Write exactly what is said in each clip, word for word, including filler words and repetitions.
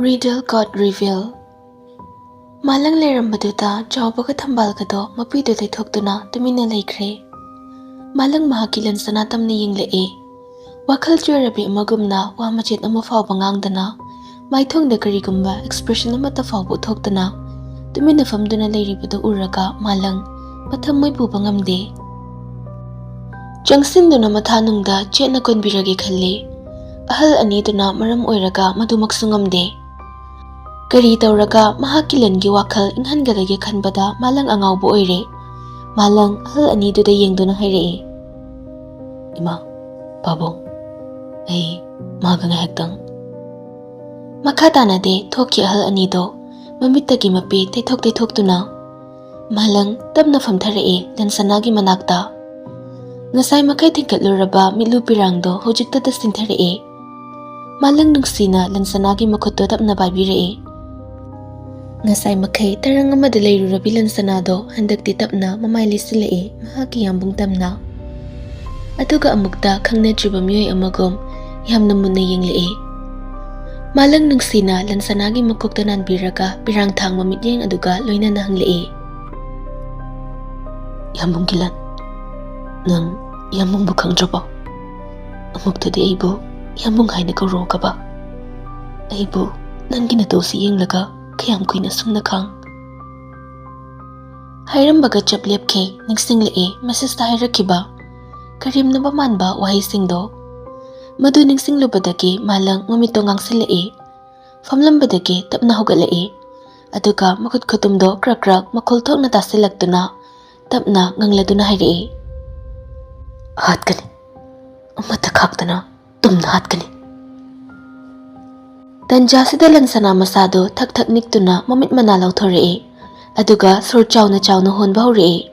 Riddle got revealed. ꯃꯥꯂꯪ ꯂꯩꯔꯝꯕꯗꯨꯗ ꯆꯥꯎꯕꯒ ꯊꯝꯕꯥꯜꯒꯗꯣ ꯃꯄꯤꯗꯨ ꯇꯩꯊꯣꯛꯇꯨꯅ ꯇꯨꯃꯤꯟꯅ ꯂꯩꯈ꯭ꯔꯦ꯫ ꯃꯥꯂꯪ ꯃꯍꯥꯛꯀꯤ ꯂꯟꯁꯅꯥ ꯇꯝꯅ ꯌꯦꯡꯂꯛꯑꯦ꯫ ꯋꯥꯈꯜ ꯆꯣꯏꯔꯕꯤ ꯑꯃꯒꯨꯝꯅ ꯋꯥ ꯃꯆꯦꯠ ꯑꯃ ꯐꯥꯎꯕ ꯉꯥꯡꯗꯅ, ꯃꯥꯏꯊꯣꯡꯗ ꯀꯔꯤꯒꯨꯝꯕ expression ꯑꯃꯠꯇ ꯐꯥꯎꯕ ꯎꯠꯊꯣꯛꯇꯅ ꯇꯨꯃꯤꯟꯅ ꯐꯝꯗꯨꯅ ꯂꯩꯔꯤꯕꯗꯨ ꯎꯔꯒ ꯃꯥꯂꯪ ꯃꯊꯃꯣꯏ ꯄꯨꯕ ꯉꯝꯗꯦ꯫ ꯆꯪꯁꯤꯟꯗꯨꯅ ꯃꯊꯥꯅꯨꯡꯗ ꯆꯦꯠꯅ ꯀꯣꯟꯕꯤꯔꯒꯦ ꯈꯜꯂꯤ꯫ ꯑꯍꯜ ꯑꯅꯤꯗꯨꯅ ꯃꯔꯝ ꯑꯣꯏꯔꯒ ꯃꯗꯨꯃꯛꯁꯨ ꯉꯝꯗꯦ꯫ ꯀꯔꯤ ꯇꯧꯔꯒ ꯃꯍꯥꯛꯀꯤ ꯂꯟꯒꯤ ꯋꯥꯈꯜ ꯏꯪꯍꯟꯒꯗꯒꯦ ꯈꯟꯕꯗ ꯃꯥꯂꯪ ꯑꯉꯥꯎꯕ ꯑꯣꯏꯔꯦ꯫ ꯃꯥꯂꯪ ꯑꯍꯜ ꯑꯅꯤꯗꯨꯗ ꯌꯦꯡꯗꯨꯅ ꯍꯥꯏꯔꯛꯏ, "ꯏꯃꯥ, ꯄꯥꯕꯨꯡ, ꯑꯩ ꯃꯥꯒ ꯉꯥꯏꯍꯥꯛꯇꯪ꯫" ꯃꯈꯥ ꯇꯥꯅꯗꯤ ꯊꯣꯛꯈꯤ ꯑꯍꯜ ꯑꯅꯤꯗꯣ, ꯃꯃꯤꯠꯇꯒꯤ ꯃꯄꯤ ꯇꯩꯊꯣꯛ ꯇꯩꯊꯣꯛꯇꯨꯅ꯫ ꯃꯥꯂꯪ ꯇꯞꯅ ꯐꯝꯊꯔꯛꯑꯦ ꯂꯟꯁꯅꯥꯒꯤ ꯃꯅꯥꯛꯇ꯫ ꯉꯁꯥꯏ ꯃꯈꯩ ꯊꯤꯡꯀꯠꯂꯨꯔꯕ ꯃꯤꯠꯂꯨ ꯄꯤꯔꯥꯡꯗꯣ ꯍꯧꯖꯤꯛꯇꯗ ꯁꯤꯟꯊꯔꯛꯑꯦ꯫ ꯃꯥꯂꯪ ꯅꯨꯡꯁꯤꯅ ꯂꯟꯁꯅꯥꯒꯤ ꯃꯈꯨꯠꯇꯣ ꯇꯞꯅ ꯄꯥꯏꯕꯤꯔꯛꯑꯦ꯫ ꯉꯁꯥꯏ ꯃꯈꯩ ꯇꯔꯪ ꯑꯃꯗ ꯂꯩꯔꯨꯔꯕꯤ ꯂꯟꯁꯅꯥꯗꯣ ꯍꯟꯗꯛꯇꯤ ꯇꯞꯅ ꯃꯃꯥꯏ ꯂꯩꯁꯤꯜꯂꯛꯑꯦ ꯃꯍꯥꯛꯀꯤ ꯌꯥꯝꯕꯨꯡ ꯇꯝꯅ꯫ ꯑꯗꯨꯒ ꯑꯃꯨꯛꯇ ꯈꯪꯅꯗ꯭ꯔꯤꯕ ꯃꯤꯑꯣꯏ ꯑꯃꯒꯨꯝ ꯌꯥꯝꯅ ꯃꯨꯟꯅ ꯌꯦꯡꯂꯛꯑꯦ꯫ ꯃꯥꯂꯪ ꯅꯨꯡꯁꯤꯅ ꯂꯟꯁꯅꯥꯒꯤ ꯃꯀꯣꯛꯇ ꯅꯥꯟꯕꯤꯔꯒ ꯄꯤꯔꯥꯡ ꯊꯥꯡꯕ ꯃꯤꯠꯌꯦꯡ ꯑꯗꯨꯒ ꯂꯣꯏꯅꯅ ꯍꯪꯂꯛꯑꯦ, "ꯌꯥꯝꯕꯨꯡ ꯒꯤꯂꯟ, ꯅꯪ ꯌꯥꯝꯕꯨꯡꯕꯨ ꯈꯪꯗ꯭ꯔꯕꯣ? ꯑꯃꯨꯛꯇꯗꯤ ꯑꯩꯕꯨ ꯌꯥꯝꯕꯨꯡ ꯍꯥꯏꯅ ꯀꯧꯔꯛꯑꯣ ꯀꯕꯥ꯫ ꯑꯩꯕꯨ ꯅꯪꯒꯤ ꯅꯇꯧꯁꯤ ꯌꯦꯡꯂꯒ ꯀꯌꯥꯝ ꯀꯨꯏꯅ ꯁꯨꯝꯅ ꯈꯥꯡ?" ꯍꯥꯏꯔꯝꯕꯒ ꯆꯞ ꯂꯦꯞꯈꯤ꯫ ꯅꯤꯡꯁꯤꯡꯂꯛꯑꯦ ꯃꯦꯁꯦꯖꯇ ꯍꯥꯏꯔꯛꯈꯤꯕ ꯀꯔꯦꯝꯅꯕ ꯃꯥꯟꯕ ꯋꯥꯍꯩꯁꯤꯡꯗꯣ꯫ ꯃꯗꯨ ꯅꯤꯡꯁꯤꯡꯂꯨꯕꯗꯒꯤ ꯃꯥꯂꯪ ꯃꯃꯤꯠꯇꯣ ꯉꯥꯡꯁꯤꯜꯂꯛꯑꯦ꯫ ꯐꯝꯂꯝꯕꯗꯒꯤ ꯇꯞꯅ ꯍꯧꯒꯠꯂꯛꯑꯦ꯫ ꯑꯗꯨꯒ ꯃꯈꯨꯠ ꯈꯨꯇꯨꯝꯗꯣ ꯀ꯭ꯔꯛ ꯀ꯭ꯔꯛ ꯃꯈꯣꯜ ꯊꯣꯛꯅ ꯇꯥꯁꯤꯜꯂꯛꯇꯨꯅ ꯇꯞꯅ ꯉꯪꯂꯗꯨꯅ ꯍꯥꯏꯔꯛꯑꯦ, "ꯍꯥꯠꯀꯅꯤ, ꯑꯃꯠꯇ ꯈꯥꯛꯇꯅ ꯇꯨꯝꯅ ꯍꯥꯠꯀꯅꯤ꯫" ꯇꯟꯖꯥꯁꯤꯗ ꯂꯟꯁꯅꯥ ꯃꯁꯥꯗꯣ ꯊꯛ ꯊꯛ ꯅꯤꯛꯇꯨꯅ ꯃꯃꯤꯠ ꯃꯅꯥ ꯂꯥꯎꯊꯣꯔꯛꯑꯦ꯫ ꯑꯗꯨꯒ ꯁꯣꯔ ꯆꯥꯎꯅ ꯆꯥꯎꯅ ꯍꯣꯟꯕ ꯍꯧꯔꯛꯑꯦ꯫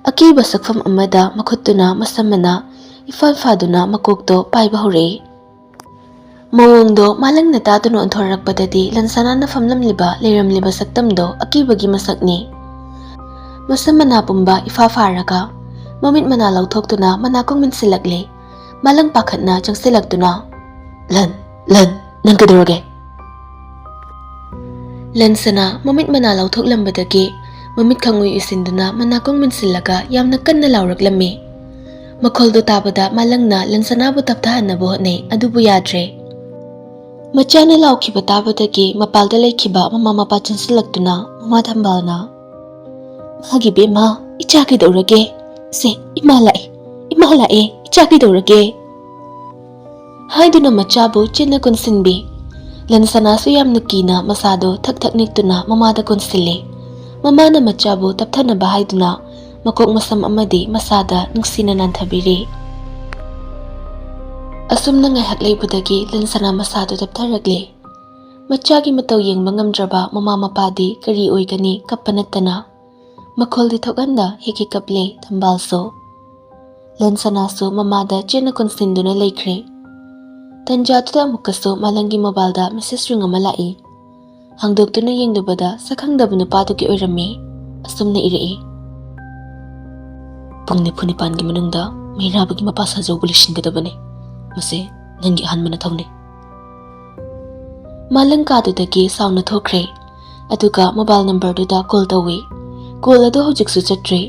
ꯑꯀꯤꯕ ꯁꯛꯐꯝ ꯑꯃꯗ ꯃꯈꯨꯠꯇꯨꯅ ꯃꯁꯝ ꯃꯅꯥ ꯏꯐꯥ ꯐꯥꯗꯨꯅ ꯃꯀꯣꯛꯇꯣ ꯄꯥꯏꯕ ꯍꯧꯔꯛꯑꯦ꯫ ꯃꯑꯣꯡꯗꯣ ꯃꯥꯂꯪꯅ ꯇꯥꯗꯨꯅ ꯑꯣꯟꯊꯣꯔꯛꯄꯗꯗꯤ ꯂꯟꯁꯅꯥꯅ ꯐꯝꯂꯝꯂꯤꯕ ꯂꯩꯔꯝꯂꯤꯕ ꯁꯛꯇꯝꯗꯣ ꯑꯀꯤꯕꯒꯤ ꯃꯁꯛꯅꯤ꯫ ꯃꯁꯝ ꯃꯅꯥ ꯄꯨꯝꯕ ꯏꯐꯥ ꯐꯥꯔꯒ ꯃꯃꯤꯠ ꯃꯅꯥ ꯂꯧꯊꯣꯛꯇꯨꯅ ꯃꯅꯥꯀꯣꯡ ꯃꯤꯟꯁꯤꯜꯂꯛꯂꯦ꯫ ꯃꯥꯂꯪ ꯄꯥꯈꯠꯅ ꯆꯪꯁꯤꯜꯂꯛꯇꯨꯅ, "ꯂꯟ, ꯂꯟ, ꯅꯪ ꯀꯩꯗꯧꯔꯒꯦ?" ꯂꯟꯁꯅꯥ ꯃꯃꯤꯠ ꯃꯅꯥ ꯂꯧꯊꯣꯛꯂꯝꯕꯗꯒꯤ ꯃꯃꯤꯠ ꯈꯪꯎꯏ ꯎꯏꯁꯤꯟꯗꯨꯅ ꯃꯅꯥꯀꯣꯡ ꯃꯤꯟꯁꯤꯜꯂꯒ ꯌꯥꯝꯅ ꯀꯟꯅ ꯂꯥꯎꯔꯛꯂꯝꯃꯤ꯫ ꯃꯈꯣꯜꯗꯨ ꯇꯥꯕꯗ ꯃꯥꯂꯪꯅ ꯂꯟꯁꯅꯥꯕꯨ ꯇꯞꯊꯍꯟꯅꯕ ꯍꯣꯠꯅꯩ, ꯑꯗꯨꯕꯨ ꯌꯥꯗ꯭ꯔꯦ꯫ ꯃꯆꯥꯅ ꯂꯥꯎꯈꯤꯕ ꯇꯥꯕꯗꯒꯤ ꯃꯄꯥꯜꯗ ꯂꯩꯈꯤꯕ ꯃꯃꯥ ꯃꯄꯥ ꯆꯪꯁꯤꯜꯂꯛꯇꯨꯅ ꯃꯃꯥ ꯊꯝꯕꯥꯜꯅ, "ꯃꯥꯒꯤ ꯕꯦꯝꯃ, ꯏꯆꯥ ꯀꯩꯗꯧꯔꯒꯦ? ꯁꯦ, ꯏꯃꯥ ꯂꯥꯛꯑꯦ, ꯏꯃꯥ ꯂꯥꯛꯑꯦ, ꯏꯆꯥ ꯀꯩꯗꯧꯔꯒꯦ?" ꯍꯥꯏꯗꯨꯅ ꯃꯆꯥꯕꯨ ꯆꯦꯠꯅ ꯀꯣꯟꯁꯤꯟꯕꯤ꯫ ꯂꯟꯁꯅꯥꯁꯨ ꯌꯥꯝꯅ ꯀꯤꯅ ꯃꯁꯥꯗꯣ ꯊꯛ ꯊꯛ ꯅꯤꯛꯇꯨꯅ ꯃꯃꯥꯗ ꯀꯣꯟꯁꯤꯜꯂꯤ꯫ ꯃꯃꯥꯅ ꯃꯆꯥꯕꯨ ꯇꯞꯊꯅꯕ ꯍꯥꯏꯗꯨꯅ ꯃꯀꯣꯛ ꯃꯁꯝ ꯑꯃꯗꯤ ꯃꯁꯥꯗ ꯅꯨꯡꯁꯤꯅ ꯅꯥꯟꯊꯕꯤꯔꯤ꯫ ꯑꯁꯨꯝꯅ ꯉꯥꯏꯍꯥꯛ ꯂꯩꯕꯗꯒꯤ ꯂꯟꯁꯅꯥ ꯃꯁꯥꯗꯨ ꯇꯞꯊꯔꯛꯂꯦ꯫ ꯃꯆꯥꯒꯤ ꯃꯇꯧ ꯌꯦꯡꯕ ꯉꯝꯗ꯭ꯔꯕ ꯃꯃꯥ ꯃꯄꯥꯗꯤ ꯀꯔꯤ ꯑꯣꯏꯒꯅꯤ, ꯀꯞꯄ ꯅꯠꯇꯅ꯫ ꯃꯈꯣꯜꯗꯤ ꯊꯣꯛꯍꯟꯗ ꯍꯦꯛ ꯍꯦꯛ ꯀꯞꯂꯦ ꯊꯝꯕꯥꯜꯁꯨ꯫ ꯂꯟꯁꯅꯥꯁꯨ ꯃꯃꯥꯗ ꯆꯦꯠꯅ ꯀꯣꯟꯁꯤꯟꯗꯨꯅ ꯂꯩꯈ꯭ꯔꯦ꯫ ꯇꯟꯖꯥꯗꯨꯗ ꯑꯃꯨꯛꯀꯁꯨ ꯃꯥꯂꯪꯒꯤ ꯃꯣꯕꯥꯏꯜꯗ ꯃꯦꯁꯦꯖ ꯔꯤꯡ ꯑꯃ ꯂꯥꯛꯏ꯫ ꯍꯥꯡꯗꯣꯛꯇꯨꯅ ꯌꯦꯡꯂꯨꯕꯗ ꯁꯛꯈꯪꯗꯕ ꯅꯨꯄꯥꯗꯨꯒꯤ ꯑꯣꯏꯔꯝꯃꯤ꯫ ꯑꯁꯨꯝꯅ ꯏꯔꯛꯏ, "ꯄꯨꯡ ꯅꯤꯐꯨ ꯅꯤꯄꯥꯟꯒꯤ ꯃꯅꯨꯡꯗ ꯃꯩꯔꯥꯕꯒꯤ ꯃꯄꯥ ꯁꯥꯖꯧꯕꯨ ꯂꯣꯏꯁꯤꯟꯒꯗꯕꯅꯤ꯫ ꯃꯁꯤ ꯅꯪꯒꯤ ꯑꯍꯥꯟꯕ ꯅꯊꯧꯅꯤ꯫" ꯃꯥꯂꯪ ꯀꯥꯗꯨꯗꯒꯤ ꯁꯥꯎꯅ ꯊꯣꯛꯈ꯭ꯔꯦ꯫ ꯑꯗꯨꯒ ꯃꯣꯕꯥꯏꯜ ꯅꯝꯕꯔꯗꯨꯗ ꯀꯣꯜ ꯇꯧꯏ꯫ ꯀꯣꯜ ꯑꯗꯨ ꯍꯧꯖꯤꯛꯁꯨ ꯆꯠꯇ꯭ꯔꯤ꯫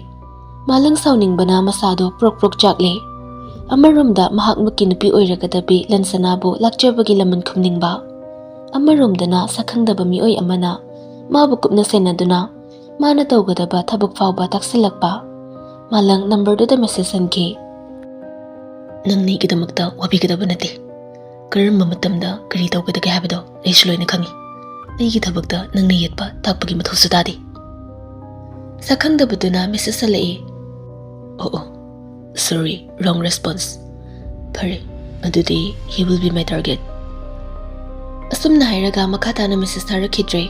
ꯃꯥꯂꯪ ꯁꯥꯎꯅꯤꯡꯕꯅ ꯃꯁꯥꯗꯣ ꯄ꯭ꯔꯣꯛ ꯄ꯭ꯔꯣꯛ ꯆꯥꯛꯂꯦ꯫ ꯑꯃꯔꯣꯝꯗ ꯃꯍꯥꯛꯃꯛꯀꯤ ꯅꯨꯄꯤ ꯑꯣꯏꯔꯒꯗꯕꯤ ꯂꯟꯁꯅꯥꯕꯨ ꯂꯥꯛꯆꯕꯒꯤ ꯂꯃꯟ ꯈꯨꯝꯅꯤꯡꯕ, ꯑꯃꯔꯣꯝꯗꯅ ꯁꯛꯈꯪꯗꯕ ꯃꯤꯑꯣꯏ ꯑꯃꯅ ꯃꯥꯕꯨ ꯀꯨꯞꯅ ꯁꯦꯟꯅꯗꯨꯅ ꯃꯥꯅ ꯇꯧꯒꯗꯕ ꯊꯕꯛ ꯐꯥꯎꯕ ꯇꯥꯛꯁꯤꯜꯂꯛꯄ꯫ ꯃꯥꯂꯪ ꯅꯝꯕꯔꯗꯨꯗ ꯃꯦꯁꯦꯖ ꯍꯟꯈꯤ꯫ "ꯅꯪꯅ ꯑꯩꯒꯤꯗꯃꯛꯇ ꯋꯥꯕꯤꯒꯗꯕ ꯅꯠꯇꯦ꯫ ꯀꯔꯝꯕ ꯃꯇꯝꯗ ꯀꯔꯤ ꯇꯧꯒꯗꯒꯦ ꯍꯥꯏꯕꯗꯣ ꯑꯩꯁꯨ ꯂꯣꯏꯅ ꯈꯪꯏ꯫ ꯑꯩꯒꯤ ꯊꯕꯛꯇ ꯅꯪꯅ ꯌꯦꯠꯄ ꯇꯥꯛꯄꯒꯤ ꯃꯊꯧꯁꯨ ꯇꯥꯗꯦ꯫" ꯁꯛꯈꯪꯗꯕꯗꯨꯅ ꯃꯦꯁꯦꯖ ꯍꯜꯂꯛꯏ꯫ "ꯑꯣ ꯑꯣ, sorry, wrong response꯫ ꯐꯔꯦ, ꯑꯗꯨꯗꯤ he will be my target꯫" ꯑꯁꯨꯝꯅ ꯍꯥꯏꯔꯒ ꯃꯈꯥ ꯇꯥꯅ ꯃꯦꯁꯦꯖ ꯊꯥꯔꯛꯈꯤꯗ꯭ꯔꯦ꯫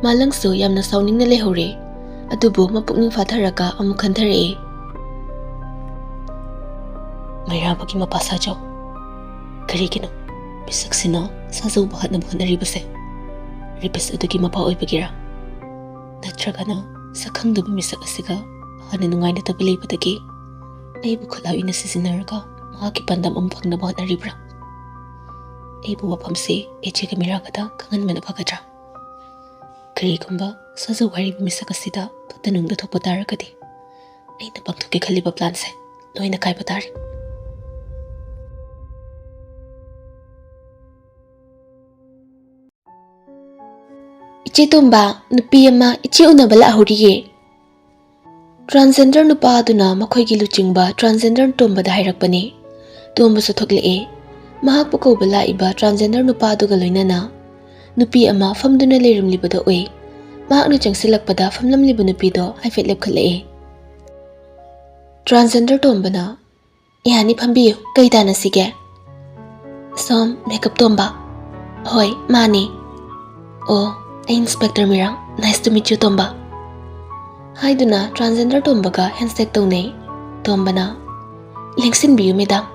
ꯃꯥꯂꯪꯁꯨ ꯌꯥꯝꯅ ꯁꯥꯎꯅꯤꯡꯅ ꯂꯩꯍꯧꯔꯦ꯫ ꯑꯗꯨꯕꯨ ꯃꯄꯨꯛꯅꯤꯡ ꯐꯥꯊꯔꯒ ꯑꯃꯨꯛ ꯈꯟꯊꯔꯛꯑꯦ꯫ ꯃꯩꯔꯥꯕꯒꯤ ꯃꯄꯥ ꯁꯥꯖꯧ꯫ ꯀꯔꯤꯒꯤꯅꯣ ꯃꯤꯁꯛꯁꯤꯅ ꯁꯥꯖꯧꯕ ꯍꯥꯠꯅꯕ ꯍꯣꯠꯅꯔꯤꯕꯁꯦ? ꯔꯦꯄꯤꯁ ꯑꯗꯨꯒꯤ ꯃꯄꯥ ꯑꯣꯏꯕꯒꯤꯔꯥ? ꯅꯠꯇ꯭ꯔꯒꯅ ꯁꯛꯈꯪꯗꯕ ꯃꯤꯁꯛ ꯑꯁꯤꯒ ꯍꯥꯟꯅ ꯅꯨꯡꯉꯥꯏꯅꯗꯕ ꯂꯩꯕꯗꯒꯤ ꯑꯩꯕꯨ ꯈꯨꯠꯂꯥꯏ ꯑꯣꯏꯅ ꯁꯤꯖꯤꯟꯅꯔꯒ ꯃꯍꯥꯛꯀꯤ ꯄꯥꯟꯗꯝ ꯑꯃ ꯐꯪꯅꯕ ꯍꯣꯠꯅꯔꯤꯕ꯭ꯔꯥ? ꯑꯩꯕꯨ ꯋꯥꯐꯝꯁꯤ ꯑꯦꯆꯦꯒ ꯃꯤꯔꯥꯒꯗ ꯈꯪꯍꯟꯕꯅ ꯐꯒꯗ꯭ꯔꯥ? ꯀꯔꯤꯒꯨꯝꯕ ꯁꯥꯖꯧ ꯍꯥꯏꯔꯤꯕ ꯃꯤꯁꯛ ꯑꯁꯤꯗ ꯐꯠꯇ ꯅꯨꯡꯗ ꯊꯣꯛꯄ ꯇꯥꯔꯒꯗꯤ, ꯑꯩꯅ ꯄꯥꯡꯊꯣꯛꯀꯦ ꯈꯜꯂꯤꯕ ꯄ꯭ꯂꯥꯟꯁꯦ ꯂꯣꯏꯅ ꯀꯥꯏꯕ ꯇꯥꯔꯦ꯫ "ꯏꯆꯦ ꯇꯣꯝꯕ, ꯅꯨꯄꯤ ꯑꯃ ꯏꯆꯦ ꯎꯅꯕ ꯂꯥꯛꯍꯧꯔꯤꯌꯦ꯫" ꯇ꯭ꯔꯥꯟꯁꯖꯦꯟꯗꯔ ꯅꯨꯄꯥ ꯑꯗꯨꯅ ꯃꯈꯣꯏꯒꯤ ꯂꯨꯆꯤꯡꯕ ꯇ꯭ꯔꯥꯟꯁꯖꯦꯟꯗꯔ ꯇꯣꯝꯕꯗ ꯍꯥꯏꯔꯛꯄꯅꯤ꯫ ꯇꯣꯝꯕꯁꯨ ꯊꯣꯛꯂꯛꯑꯦ꯫ ꯃꯍꯥꯛꯄꯨ ꯀꯧꯕ ꯂꯥꯛꯏꯕ ꯇ꯭ꯔꯥꯟꯁꯖꯦꯟꯗꯔ ꯅꯨꯄꯥ ꯑꯗꯨꯒ ꯂꯣꯏꯅꯅ ꯅꯨꯄꯤ ꯑꯃ ꯐꯝꯗꯨꯅ ꯂꯩꯔꯝꯂꯤꯕꯗꯣ ꯎꯏ꯫ ꯃꯍꯥꯛꯅ ꯆꯪꯁꯤꯜꯂꯛꯄꯗ ꯐꯝꯂꯝꯂꯤꯕ ꯅꯨꯄꯤꯗꯣ ꯍꯥꯏꯐꯦꯠ ꯂꯦꯞꯈꯠꯂꯛꯑꯦ꯫ ꯇ꯭ꯔꯥꯟꯁꯖꯦꯟꯗꯔ ꯇꯣꯝꯕꯅ, "ꯌꯥꯅꯤ, ꯐꯝꯕꯤꯌꯨ, ꯀꯩ ꯇꯥꯟꯅꯁꯤꯒꯦ?" "ꯁꯣꯝ ꯃꯦꯀꯞ ꯇꯣꯝꯕ?" "ꯍꯣꯏ, ꯃꯥꯅꯤ꯫" "ꯑꯣ, ꯑꯩ inspector Mirang, nice to meet you, Tomba." ꯍꯥꯏꯗꯨꯅ ꯇ꯭ꯔꯥꯟꯁꯖꯦꯟꯗꯔ ꯇꯣꯝꯕꯒ ꯍꯦꯟꯁꯦꯛ ꯇꯧꯅꯩ꯫ ꯇꯣꯝꯕꯅ, "ꯂꯦꯡꯁꯤꯟꯕꯤꯌꯨ ꯃꯦꯗꯥꯝ꯫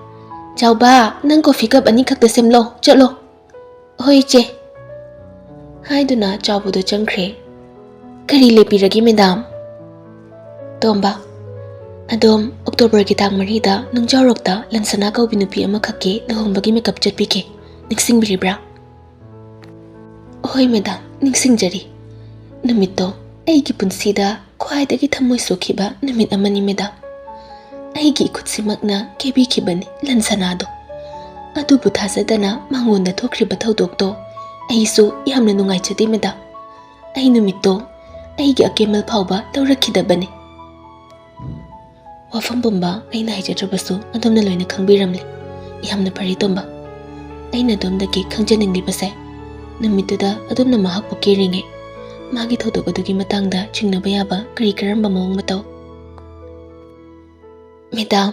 ꯆꯥꯎꯕ, ꯅꯪ ꯀꯣꯐꯤ ꯀꯞ ꯑꯅꯤꯈꯛꯇ ꯁꯦꯝꯂꯣ, ꯆꯠꯂꯣ꯫" "ꯍꯣꯏ ꯏꯆꯦ," ꯍꯥꯏꯗꯨꯅ ꯆꯥꯎꯕꯗꯣ ꯆꯪꯈ꯭ꯔꯦ꯫ "ꯀꯔꯤ ꯂꯩꯕꯤꯔꯒꯦ ꯃꯦꯗꯥꯝ?" "ꯇꯣꯝꯕ, ꯑꯗꯣꯝ ꯑꯣꯛꯇꯣꯕꯔꯒꯤ ꯇꯥꯡ ꯃꯔꯤꯗ ꯅꯨꯡꯖꯥꯎꯔꯣꯛꯇ ꯂꯟꯁꯅꯥ ꯀꯧꯕꯤ ꯅꯨꯄꯤ ꯑꯃꯈꯛꯀꯤ ꯂꯨꯍꯣꯡꯕꯒꯤ ꯃꯦꯀꯞ ꯆꯠꯄꯤꯒꯦ, ꯅꯤꯡꯁꯤꯡꯕꯤꯔꯤꯕ꯭ꯔꯥ?" "ꯍꯣꯏ ꯃꯦꯗꯥꯝ, ꯅꯤꯡꯁꯤꯡꯖꯔꯤ꯫ ꯅꯨꯃꯤꯠꯇꯣ ꯑꯩꯒꯤ ꯄꯨꯟꯁꯤꯗ ꯈ꯭ꯋꯥꯏꯗꯒꯤ ꯊꯃꯣꯏ ꯁꯣꯛꯈꯤꯕ ꯅꯨꯃꯤꯠ ꯑꯃꯅꯤ ꯃꯦꯗꯥꯝ꯫ ꯑꯩꯒꯤ ꯏꯈꯨꯠꯁꯤꯃꯛꯅ ꯀꯦꯕꯤꯈꯤꯕꯅꯤ ꯂꯟꯁꯅꯥꯗꯣ꯫ ꯑꯗꯨꯕꯨ ꯊꯥꯖꯗꯅ ꯃꯉꯣꯟꯗ ꯊꯣꯛꯈ꯭ꯔꯤꯕ ꯊꯧꯗꯣꯛꯇꯣ ꯑꯩꯁꯨ ꯌꯥꯝꯅ ꯅꯨꯡꯉꯥꯏꯖꯗꯦ ꯃꯦꯗꯥꯝ꯫ ꯑꯩ ꯅꯨꯃꯤꯠꯇꯣ ꯑꯩꯒꯤ ꯑꯀꯦꯃꯜ ꯐꯥꯎꯕ ꯂꯧꯔꯛꯈꯤꯗꯕꯅꯤ꯫" "ꯋꯥꯐꯝ ꯄꯨꯝꯕ ꯑꯩꯅ ꯍꯥꯏꯖꯗ꯭ꯔꯕꯁꯨ ꯑꯗꯣꯝꯅ ꯂꯣꯏꯅ ꯈꯪꯕꯤꯔꯝꯂꯦ꯫ ꯌꯥꯝꯅ ꯐꯔꯦ ꯇꯣꯝꯕ꯫ ꯑꯩꯅ ꯑꯗꯣꯝꯗꯒꯤ ꯈꯪꯖꯅꯤꯡꯂꯤꯕꯁꯦ, ꯅꯨꯃꯤꯠꯇꯨꯗ ꯑꯗꯣꯝꯅ ꯃꯍꯥꯛꯄꯨ ꯀꯦꯔꯤꯉꯩ, ꯃꯥꯒꯤ ꯊꯧꯗꯣꯛ ꯑꯗꯨꯒꯤ ꯃꯇꯥꯡꯗ ꯆꯤꯡꯅꯕ ꯌꯥꯕ ꯀꯔꯤ ꯀꯔꯝꯕ ꯃꯑꯣꯡ ꯃꯇꯧ?" "ꯃꯦꯗꯥꯝ,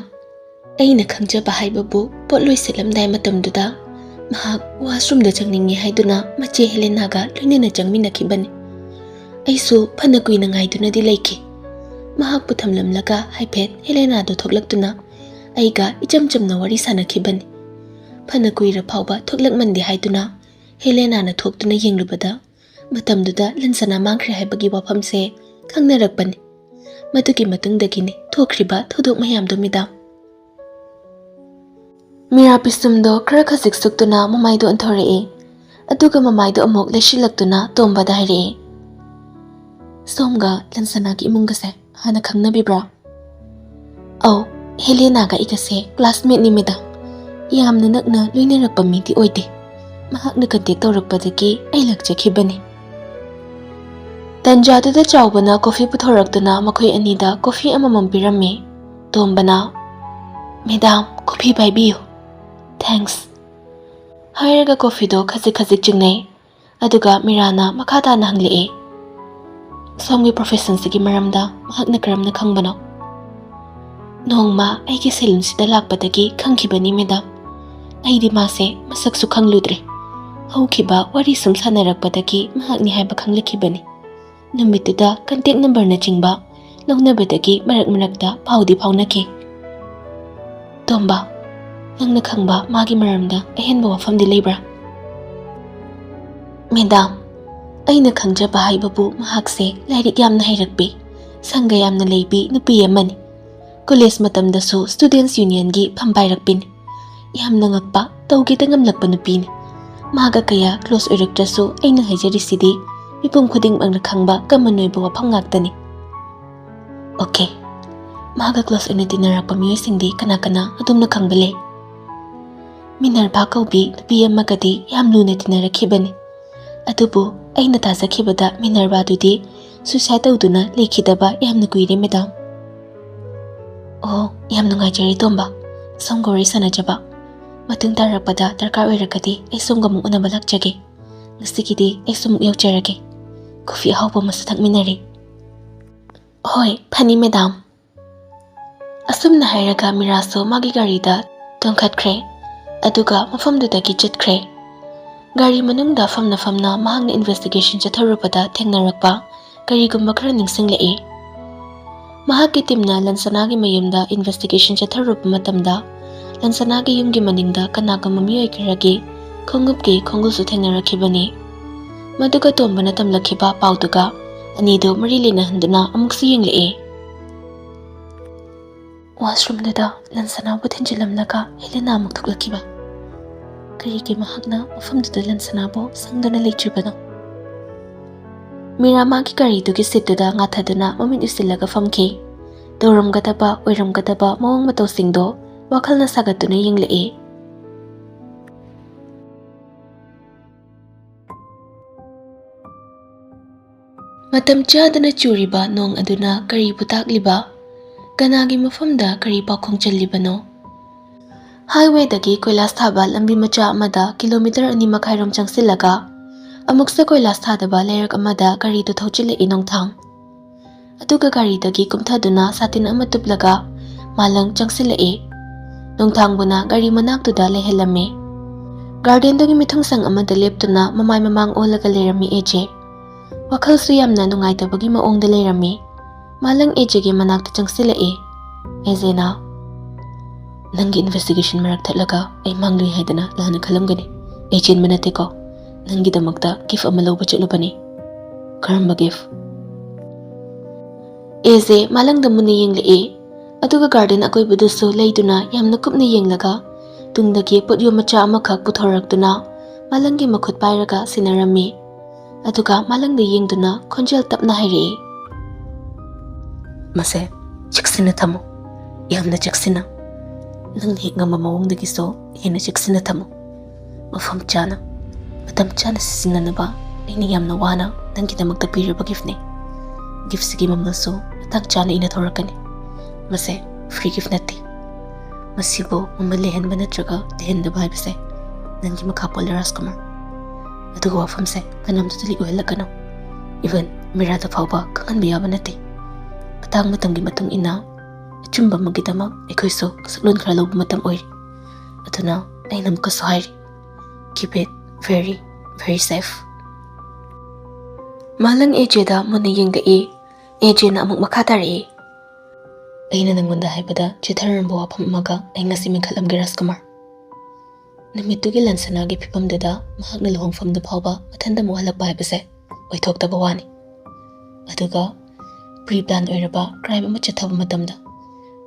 ꯑꯩꯅ ꯈꯪꯖꯕ ꯍꯥꯏꯕꯕꯨ ꯄꯣꯠꯂꯣꯏ ꯁꯦꯠꯂꯝꯗꯥꯏ ꯃꯇꯝꯗꯨꯗ ꯃꯍꯥꯛ ꯋꯥꯁꯔꯨꯝꯗ ꯆꯪꯅꯤꯡꯉꯤ ꯍꯥꯏꯗꯨꯅ ꯃꯆꯦ ꯍꯦꯂꯦꯅꯥꯒ ꯂꯣꯏꯅꯅ ꯆꯪꯃꯤꯟꯅꯈꯤꯕꯅꯤ꯫ ꯑꯩꯁꯨ ꯐꯅ ꯀꯨꯏꯅ ꯉꯥꯏꯗꯨꯅꯗꯤ ꯂꯩꯈꯤ꯫ ꯃꯍꯥꯛꯄꯨ ꯊꯝꯂꯝꯂꯒ ꯍꯥꯏꯐꯦꯠ ꯍꯦꯂꯦꯅꯥꯗꯣ ꯊꯣꯛꯂꯛꯇꯨꯅ ꯑꯩꯒ ꯏꯆꯝ ꯆꯝꯅ ꯋꯥꯔꯤ ꯁꯥꯟꯅꯈꯤꯕꯅꯤ꯫ ꯐꯅ ꯀꯨꯏꯔ ꯐꯥꯎꯕ ꯊꯣꯛꯂꯛꯃꯟꯗꯦ ꯍꯥꯏꯗꯨꯅ ꯍꯦꯂꯦꯅꯥꯅ ꯊꯣꯛꯇꯨꯅ ꯌꯦꯡꯂꯨꯕꯗ ꯃꯇꯝꯗꯨꯗ ꯂꯟꯁꯅꯥ ꯃꯥꯡꯈ꯭ꯔꯦ ꯍꯥꯏꯕꯒꯤ ꯋꯥꯐꯝꯁꯦ ꯈꯪꯅꯔꯛꯄꯅꯤ꯫ ꯃꯗꯨꯒꯤ ꯃꯇꯨꯡꯗꯒꯤꯅꯤ ꯊꯣꯛꯈ꯭ꯔꯤꯕ ꯊꯧꯗꯣꯛ ꯃꯌꯥꯝꯗꯣ ꯃꯦꯗꯥꯝ꯫" ꯃꯤꯔꯥ ꯄꯤꯁꯨꯝꯗꯣ ꯈꯔ ꯈꯖꯤꯛ ꯁꯨꯛꯇꯨꯅ ꯃꯃꯥꯏꯗꯣ ꯑꯣꯟꯊꯣꯔꯛꯏ꯫ ꯑꯗꯨꯒ ꯃꯃꯥꯏꯗꯣ ꯑꯃꯨꯛ ꯂꯩꯁꯤꯜꯂꯛꯇꯨꯅ ꯇꯣꯝꯕꯗ ꯍꯥꯏꯔꯛꯏ, ꯁꯣꯝꯒ ꯂꯟꯁꯅꯥꯒꯤ ꯏꯃꯨꯡꯒꯁꯦ ꯍꯥꯟꯅ ꯈꯪꯅꯕꯤꯕ꯭ꯔꯣ? ꯑꯧ, ꯍꯦꯂꯦꯅꯥꯒ ꯑꯩꯒꯁꯦ ꯀ꯭ꯂꯥꯁꯃꯦꯠꯅꯤ ꯃꯦꯗꯥꯝ꯫ ꯌꯥꯝꯅ ꯅꯛꯅ ꯂꯣꯏꯅꯔꯛꯄ ꯃꯤꯗꯤ ꯑꯣꯏꯗꯦ꯫ ꯃꯍꯥꯛꯅ ꯀꯟꯇꯦꯛ ꯇꯧꯔꯛꯄꯗꯒꯤ ꯑꯩ ꯂꯥꯛꯆꯈꯤꯕꯅꯤ꯫ ꯇꯟꯖꯥꯗꯨꯗ ꯆꯥꯎꯕꯅ ꯀꯣꯐꯤ ꯄꯨꯊꯣꯔꯛꯇꯨꯅ ꯃꯈꯣꯏ ꯑꯅꯤꯗ ꯀꯣꯐꯤ ꯑꯃꯃꯝ ꯄꯤꯔꯝꯃꯤ꯫ ꯇꯣꯝꯕꯅ, "ꯃꯦꯗꯥꯝ, ꯀꯣꯐꯤ ꯄꯥꯏꯕꯤꯌꯨ꯫ ꯊꯦꯡꯛꯁ," ꯍꯥꯏꯔꯒ ꯀꯣꯐꯤꯗꯣ ꯈꯖꯤꯛ ꯈꯖꯤꯛ ꯆꯤꯡꯅꯩ꯫ ꯑꯗꯨꯒ ꯃꯤꯔꯥꯅ ꯃꯈꯥ ꯇꯥꯅ ꯍꯪꯂꯛꯑꯦ, "ꯁꯣꯝꯒꯤ ꯄ꯭ꯔꯣꯐꯦꯁꯟꯁꯤꯒꯤ ꯃꯔꯝꯗ ꯃꯍꯥꯛꯅ ꯀꯔꯝꯅ ꯈꯪꯕꯅꯣ?" "ꯅꯣꯡꯃ ꯑꯩꯒꯤ ꯁꯦꯂꯨꯟꯁꯤꯗ ꯂꯥꯛꯄꯗꯒꯤ ꯈꯪꯈꯤꯕꯅꯤ ꯃꯦꯗꯥꯝ꯫ ꯑꯩꯗꯤ ꯃꯥꯁꯦ ꯃꯁꯛꯁꯨ ꯈꯪꯂꯨꯗ꯭ꯔꯦ꯫ ꯍꯧꯈꯤꯕ ꯋꯥꯔꯤ ꯁꯨꯝ ꯁꯥꯟꯅꯔꯛꯄꯗꯒꯤ ꯃꯍꯥꯛꯅꯤ ꯍꯥꯏꯕ ꯈꯪꯂꯛꯈꯤꯕꯅꯤ꯫ ꯅꯨꯃꯤꯠꯇꯨꯗ ꯀꯟꯇꯦꯛ ꯅꯝꯕꯔꯅꯆꯤꯡꯕ ꯂꯧꯅꯕꯗꯒꯤ ꯃꯔꯛ ꯃꯔꯛꯇ ꯄꯥꯎꯗꯤ ꯐꯥꯎꯅꯈꯤ꯫" "ꯇꯣꯝꯕ, ꯅꯪꯅ ꯈꯪꯕ ꯃꯥꯒꯤ ꯃꯔꯝꯗ ꯑꯍꯦꯟꯕ ꯋꯥꯐꯝꯗꯤ ꯂꯩꯕ꯭ꯔꯥ?" "ꯃꯦꯗꯥꯝ, ꯑꯩꯅ ꯈꯪꯖꯕ ꯍꯥꯏꯕꯕꯨ ꯃꯍꯥꯛꯁꯦ ꯂꯥꯏꯔꯤꯛ ꯌꯥꯝꯅ ꯍꯩꯔꯛꯄꯤ, ꯁꯪꯒ ꯌꯥꯝꯅ ꯂꯩꯕꯤ ꯅꯨꯄꯤ ꯑꯃꯅꯤ꯫ ꯀꯣꯂꯦꯖ ꯃꯇꯝꯗꯁꯨ ꯁ꯭ꯇꯨꯗꯦꯟꯠꯁ ꯌꯨꯅꯤꯌꯟꯒꯤ ꯐꯝ ꯄꯥꯏꯔꯛꯄꯤꯅꯤ꯫ ꯌꯥꯝꯅ ꯉꯛꯄ, ꯇꯧꯒꯦꯗ ꯉꯝꯂꯛꯄ ꯅꯨꯄꯤꯅꯤ꯫ ꯃꯥꯒ ꯀꯌꯥ ꯀ꯭ꯂꯣꯁ ꯑꯣꯏꯔꯛꯇ꯭ꯔꯁꯨ ꯑꯩꯅ ꯍꯥꯏꯖꯔꯤꯁꯤꯗꯤ ꯃꯤꯄꯨꯝ ꯈꯨꯗꯤꯡꯃꯛꯅ ꯈꯪꯕ ꯀꯃꯟ ꯑꯣꯏꯕ ꯋꯥꯐꯝ ꯉꯥꯛꯇꯅꯤ꯫" "ꯑꯣꯀꯦ, ꯃꯥꯒ ꯀ꯭ꯂꯣꯁ ꯑꯣꯏꯅ ꯇꯤꯟꯅꯔꯛꯄ ꯃꯤꯑꯣꯏꯁꯤꯡꯗꯤ ꯀꯅꯥ ꯀꯅꯥ ꯑꯗꯣꯝꯅ ꯈꯪꯕ ꯂꯩ?" "ꯃꯤꯅꯔꯚꯥ ꯀꯧꯕꯤ ꯅꯨꯄꯤ ꯑꯃꯒꯗꯤ ꯌꯥꯝ ꯂꯨꯅ ꯇꯤꯟꯅꯔꯛꯈꯤꯕꯅꯤ꯫ ꯑꯗꯨꯕꯨ ꯑꯩꯅ ꯇꯥꯖꯈꯤꯕꯗ ꯃꯤꯅꯔꯚꯥꯗꯨꯗꯤ ꯁꯨꯏꯁꯥꯏꯗ ꯇꯧꯗꯨꯅ ꯂꯩꯈꯤꯗꯕ ꯌꯥꯝꯅ ꯀꯨꯏꯔꯦ ꯃꯦꯗꯥꯝ꯫" "ꯑꯣ, ꯌꯥꯝ ꯅꯨꯡꯉꯥꯏꯖꯔꯦ ꯇꯣꯝꯕ, ꯁꯣꯝꯒ ꯋꯥꯔꯤ ꯁꯥꯟꯅꯖꯕ꯫ ꯃꯇꯨꯡ ꯇꯥꯔꯛꯄꯗ ꯗꯔꯀꯥꯔ ꯑꯣꯏꯔꯒꯗꯤ ꯑꯩ ꯁꯣꯝꯒ ꯑꯃꯨꯛ ꯎꯅꯕ ꯂꯥꯛꯆꯒꯦ꯫ ꯉꯁꯤꯒꯤꯗꯤ ꯑꯩꯁꯨ ꯑꯃꯨꯛ ꯌꯧꯖꯔꯒꯦ꯫ ꯀꯣꯐꯤ ꯑꯍꯥꯎꯕ ꯑꯃꯁꯨ ꯊꯛꯃꯤꯟꯅꯔꯦ꯫" "ꯍꯣꯏ, ꯐꯅꯤ ꯃꯦꯗꯥꯝ꯫" ꯑꯁꯨꯝꯅ ꯍꯥꯏꯔꯒ ꯃꯤꯔꯥꯁꯨ ꯃꯥꯒꯤ ꯒꯥꯔꯤꯗ ꯇꯣꯡꯈꯠꯈ꯭ꯔꯦ, ꯑꯗꯨꯒ ꯃꯐꯝꯗꯨꯗꯒꯤ ꯆꯠꯈ꯭ꯔꯦ꯫ ꯒꯥꯔꯤ ꯃꯅꯨꯡꯗ ꯐꯝꯅ ꯐꯝꯅ ꯃꯍꯥꯛꯅ ꯏꯟꯚꯦꯁꯇꯤꯒꯦꯁꯟ ꯆꯠꯊꯔꯨꯕꯗ ꯊꯦꯡꯅꯔꯛꯄ ꯀꯔꯤꯒꯨꯝꯕ ꯈꯔ ꯅꯤꯡꯁꯤꯡꯂꯛꯏ꯫ ꯃꯍꯥꯛꯀꯤ ꯇꯤꯝꯅ ꯂꯟꯁꯅꯥꯒꯤ ꯃꯌꯨꯝꯗ ꯏꯟꯚꯦꯁꯇꯤꯒꯦꯁꯟ ꯆꯠꯊꯔꯨꯕ ꯃꯇꯝꯗ, ꯂꯟꯁꯅꯥꯒꯤ ꯌꯨꯝꯒꯤ ꯃꯅꯤꯡꯗ ꯀꯅꯥꯒꯨꯝꯕ ꯃꯤꯑꯣꯏ ꯈꯔꯒꯤ ꯈꯣꯡꯎꯞꯀꯤ ꯈꯣꯡꯒꯨꯜꯁꯨ ꯊꯦꯡꯅꯔꯛꯈꯤꯕꯅꯤ꯫ ꯃꯗꯨꯒ ꯇꯣꯝꯕꯅ ꯇꯝꯂꯛꯈꯤꯕ ꯄꯥꯎꯗꯨꯒ ꯑꯅꯤꯗꯨ ꯃꯔꯤ ꯂꯩꯅꯍꯟꯗꯨꯅ ꯑꯃꯨꯛꯁꯨ ꯌꯦꯡꯂꯛꯏ꯫ ꯋꯥꯁꯔꯨꯝꯗꯨꯗ ꯂꯟꯁꯅꯥꯕꯨ ꯊꯤꯟꯖꯤꯜꯂꯝꯂꯒ ꯍꯦꯂꯦꯅꯥ ꯑꯃꯨꯛ ꯊꯣꯛꯂꯛꯈꯤꯕ꯫ ꯀꯔꯤꯒꯤ ꯃꯍꯥꯛꯅ ꯃꯐꯝꯗꯨꯗ ꯂꯟꯁꯅꯥꯕꯨ ꯁꯪꯗꯨꯅ ꯂꯩꯇ꯭ꯔꯤꯕꯅꯣ? ꯃꯤꯔꯥ ꯃꯥꯒꯤ ꯒꯥꯔꯤꯗꯨꯒꯤ ꯁꯤꯠꯇꯨꯗ ꯉꯥꯊꯗꯨꯅ ꯃꯃꯤꯠ ꯎꯏꯁꯤꯜꯂꯒ ꯐꯝꯈꯤ꯫ ꯇꯧꯔꯝꯒꯗꯕ ꯑꯣꯏꯔꯝꯒꯗꯕ ꯃꯑꯣꯡ ꯃꯇꯧꯁꯤꯡꯗꯣ ꯋꯥꯈꯜꯅ ꯁꯥꯒꯠꯇꯨꯅ ꯌꯦꯡꯂꯛꯏ꯫ ꯃꯇꯝ ꯆꯥꯗꯅ ꯆꯨꯔꯤꯕ ꯅꯣꯡ ꯑꯗꯨꯅ ꯀꯔꯤꯕꯨ ꯇꯥꯛꯂꯤꯕ? ꯀꯅꯥꯒꯤ ꯃꯐꯝꯗ ꯀꯔꯤ ꯄꯥꯎꯈꯣꯡ ꯆꯜꯂꯤꯕꯅꯣ? ꯍꯥꯏꯋꯦꯗꯒꯤ ꯀꯣꯏꯂꯥꯁ ꯊꯥꯕ ꯂꯝꯕꯤ ꯃꯆꯥ ꯑꯃꯗ ꯀꯤꯂꯣꯃꯤꯇꯔ ꯑꯅꯤ ꯃꯈꯥꯏꯔꯣꯝ ꯆꯪꯁꯤꯜꯂꯒ, ꯑꯃꯨꯛꯁꯨ ꯀꯣꯏꯂꯥꯁ ꯊꯥꯗꯕ ꯂꯩꯔꯛ ꯑꯃꯗ ꯒꯥꯔꯤꯗꯨ ꯊꯧꯆꯤꯜꯂꯛꯏ ꯅꯣꯡꯊꯥꯡ꯫ ꯑꯗꯨꯒ ꯒꯥꯔꯤꯗꯒꯤ ꯀꯨꯝꯊꯗꯨꯅ ꯁꯥꯇꯤꯟ ꯑꯃ ꯇꯨꯞꯂꯒ ꯃꯥꯂꯪ ꯆꯪꯁꯤꯜꯂꯛꯏ꯫ ꯅꯣꯡꯊꯥꯡꯕꯨꯅ ꯒꯥꯔꯤ ꯃꯅꯥꯛꯇꯨꯗ ꯂꯩꯍꯜꯂꯝꯃꯤ꯫ ꯒꯥꯔꯗꯦꯟꯗꯨꯒꯤ ꯃꯤꯊꯨꯡꯁꯪ ꯑꯃꯗ ꯂꯦꯞꯇꯨꯅ ꯃꯃꯥꯏ ꯃꯃꯥꯡ ꯑꯣꯜꯂꯒ ꯂꯩꯔꯝꯃꯤ ꯑꯦꯖꯦ꯫ ꯋꯥꯈꯜꯁꯨ ꯌꯥꯝꯅ ꯅꯨꯡꯉꯥꯏꯇꯕꯒꯤ ꯃꯑꯣꯡꯗ ꯂꯩꯔꯝꯃꯤ꯫ ꯃꯥꯂꯪ ꯑꯦꯖꯦꯒꯤ ꯃꯅꯥꯛꯇ ꯆꯪꯁꯤꯜꯂꯛꯏ꯫ ꯑꯦꯖꯦꯅ, "ꯅꯪꯒꯤ ꯏꯟꯚꯦꯁꯇꯤꯒꯦꯁꯟ ꯃꯔꯛ ꯊꯠꯂꯒ ꯑꯩ ꯃꯥꯡꯂꯨꯏ ꯍꯥꯏꯗꯅ ꯂꯥꯟꯅ ꯈꯜꯂꯝꯒꯅꯤ꯫ ꯑꯩ ꯆꯦꯟꯕ ꯅꯠꯇꯦꯀꯣ꯫ ꯅꯪꯒꯤꯗꯃꯛꯇ ꯒꯤꯐ ꯑꯃ ꯂꯧꯕ ꯆꯠꯂꯨꯕꯅꯤ꯫" "ꯀꯔꯝꯕ ꯒꯤꯐ?" ꯑꯦꯖꯦ ꯃꯥꯂꯪꯗ ꯃꯨꯟꯅ ꯌꯦꯡꯂꯛꯏ꯫ ꯑꯗꯨꯒ ꯒꯥꯔꯗꯦꯟ ꯑꯀꯣꯏꯕꯗꯨꯁꯨ ꯂꯩꯗꯨꯅ ꯌꯥꯝꯅ ꯀꯨꯞꯅ ꯌꯦꯡꯂꯒ, ꯇꯨꯡꯗꯒꯤ ꯄꯣꯠꯌꯣꯝ ꯃꯆꯥ ꯑꯃꯈꯛ ꯄꯨꯊꯣꯔꯛꯇꯨꯅ ꯃꯥꯂꯪꯒꯤ ꯃꯈꯨꯠ ꯄꯥꯏꯔꯒ ꯁꯤꯟꯅꯔꯝꯃꯤ꯫ ꯑꯗꯨꯒ ꯃꯥꯂꯪꯗ ꯌꯦꯡꯗꯨꯅ ꯈꯣꯟꯖꯦꯜ ꯇꯞꯅ ꯍꯥꯏꯔꯛꯏ, "ꯃꯁꯦ ꯆꯦꯛꯁꯤꯟꯅ ꯊꯝꯃꯨ, ꯌꯥꯝꯅ ꯆꯦꯛꯁꯤꯟꯅ꯫ ꯅꯪꯅ ꯍꯦꯛ ꯉꯝꯕ ꯃꯑꯣꯡꯗꯒꯤꯁꯨ ꯍꯦꯟꯅ ꯆꯦꯛꯁꯤꯟꯅ ꯊꯝꯃꯨ꯫ ꯃꯐꯝ ꯆꯥꯅ, ꯃꯇꯝ ꯆꯥꯅ ꯁꯤꯖꯤꯟꯅꯅꯕ ꯑꯩꯅ ꯌꯥꯝꯅ ꯋꯥꯅ ꯅꯪꯒꯤꯗꯃꯛꯇ ꯄꯤꯔꯤꯕ ꯒꯤꯐꯅꯤ꯫ ꯒꯤꯐꯁꯤꯒꯤ ꯃꯃꯜꯁꯨ ꯃꯇꯥꯡ ꯆꯥꯅ ꯏꯅ ꯊꯣꯔꯛꯀꯅꯤ꯫ ꯃꯁꯦ ꯐ꯭ꯔꯤ ꯒꯤꯐ ꯅꯠꯇꯦ꯫ ꯃꯁꯤꯕꯨ ꯃꯃꯜ ꯂꯩꯍꯟꯕ ꯅꯠꯇ꯭ꯔꯒ ꯂꯩꯍꯟꯗꯕ ꯍꯥꯏꯕꯁꯦ ꯅꯪꯒꯤ ꯃꯈꯥ ꯄꯣꯜꯂꯦ, ꯔꯥꯖꯀꯨꯃꯥꯔ꯫ ꯑꯗꯨꯒ ꯋꯥꯐꯝꯁꯦ ꯀꯅꯥꯝꯇꯗ ꯂꯤꯛ ꯑꯣꯏꯍꯜꯂꯛꯀꯅꯨ꯫ ꯏꯚꯟ ꯃꯤꯔꯥꯗ ꯐꯥꯎꯕ ꯈꯪꯍꯟꯕ ꯌꯥꯕ ꯅꯠꯇꯦ꯫ ꯃꯇꯥꯡ ꯃꯇꯝꯒꯤ ꯃꯇꯨꯡ ꯏꯟꯅ ꯑꯆꯨꯝꯕ ꯑꯃꯒꯤꯗꯃꯛ ꯑꯩꯈꯣꯏꯁꯨ ꯁꯛꯂꯣꯟ ꯈꯔ ꯂꯧꯕ ꯃꯇꯝ ꯑꯣꯏꯔꯦ꯫ ꯑꯗꯨꯅ ꯑꯩꯅ ꯑꯃꯨꯛꯀꯁꯨ ꯍꯥꯏꯔꯤ, keep it very, very safe." ꯃꯥꯂꯪ ꯑꯦꯖꯦꯗ ꯃꯨꯟꯅ ꯌꯦꯡꯂꯛꯏ꯫ ꯑꯦꯖꯦꯅ ꯑꯃꯨꯛ ꯃꯈꯥ ꯇꯥꯔꯛꯏ, "ꯑꯩꯅ ꯅꯪꯉꯣꯟꯗ ꯍꯥꯏꯕꯗ ꯆꯤꯊꯔꯝꯕ ꯋꯥꯐꯝ ꯑꯃꯒ ꯑꯩ ꯉꯁꯤ ꯃꯦꯟꯈꯠꯂꯝꯒꯦ, ꯔꯥꯖꯀꯨꯃꯥꯔ꯫ ꯅꯨꯃꯤꯠꯇꯨꯒꯤ ꯂꯟꯁꯅꯥꯒꯤ ꯐꯤꯕꯝꯗꯨꯗ ꯃꯍꯥꯛꯅ ꯂꯨꯍꯣꯡꯐꯝꯗꯨ ꯐꯥꯎꯕ ꯃꯊꯟꯇ ꯑꯃꯨꯛ ꯍꯜꯂꯛꯄ ꯍꯥꯏꯕꯁꯦ ꯑꯣꯏꯊꯣꯛꯇꯕ ꯋꯥꯅꯤ꯫ ꯑꯗꯨꯒ ꯄ꯭ꯔꯤ ꯄ꯭ꯂꯥꯟ ꯑꯣꯏꯔꯕ ꯀ꯭ꯔꯥꯏꯝ ꯑꯃ ꯆꯠꯊꯕ ꯃꯇꯝꯗ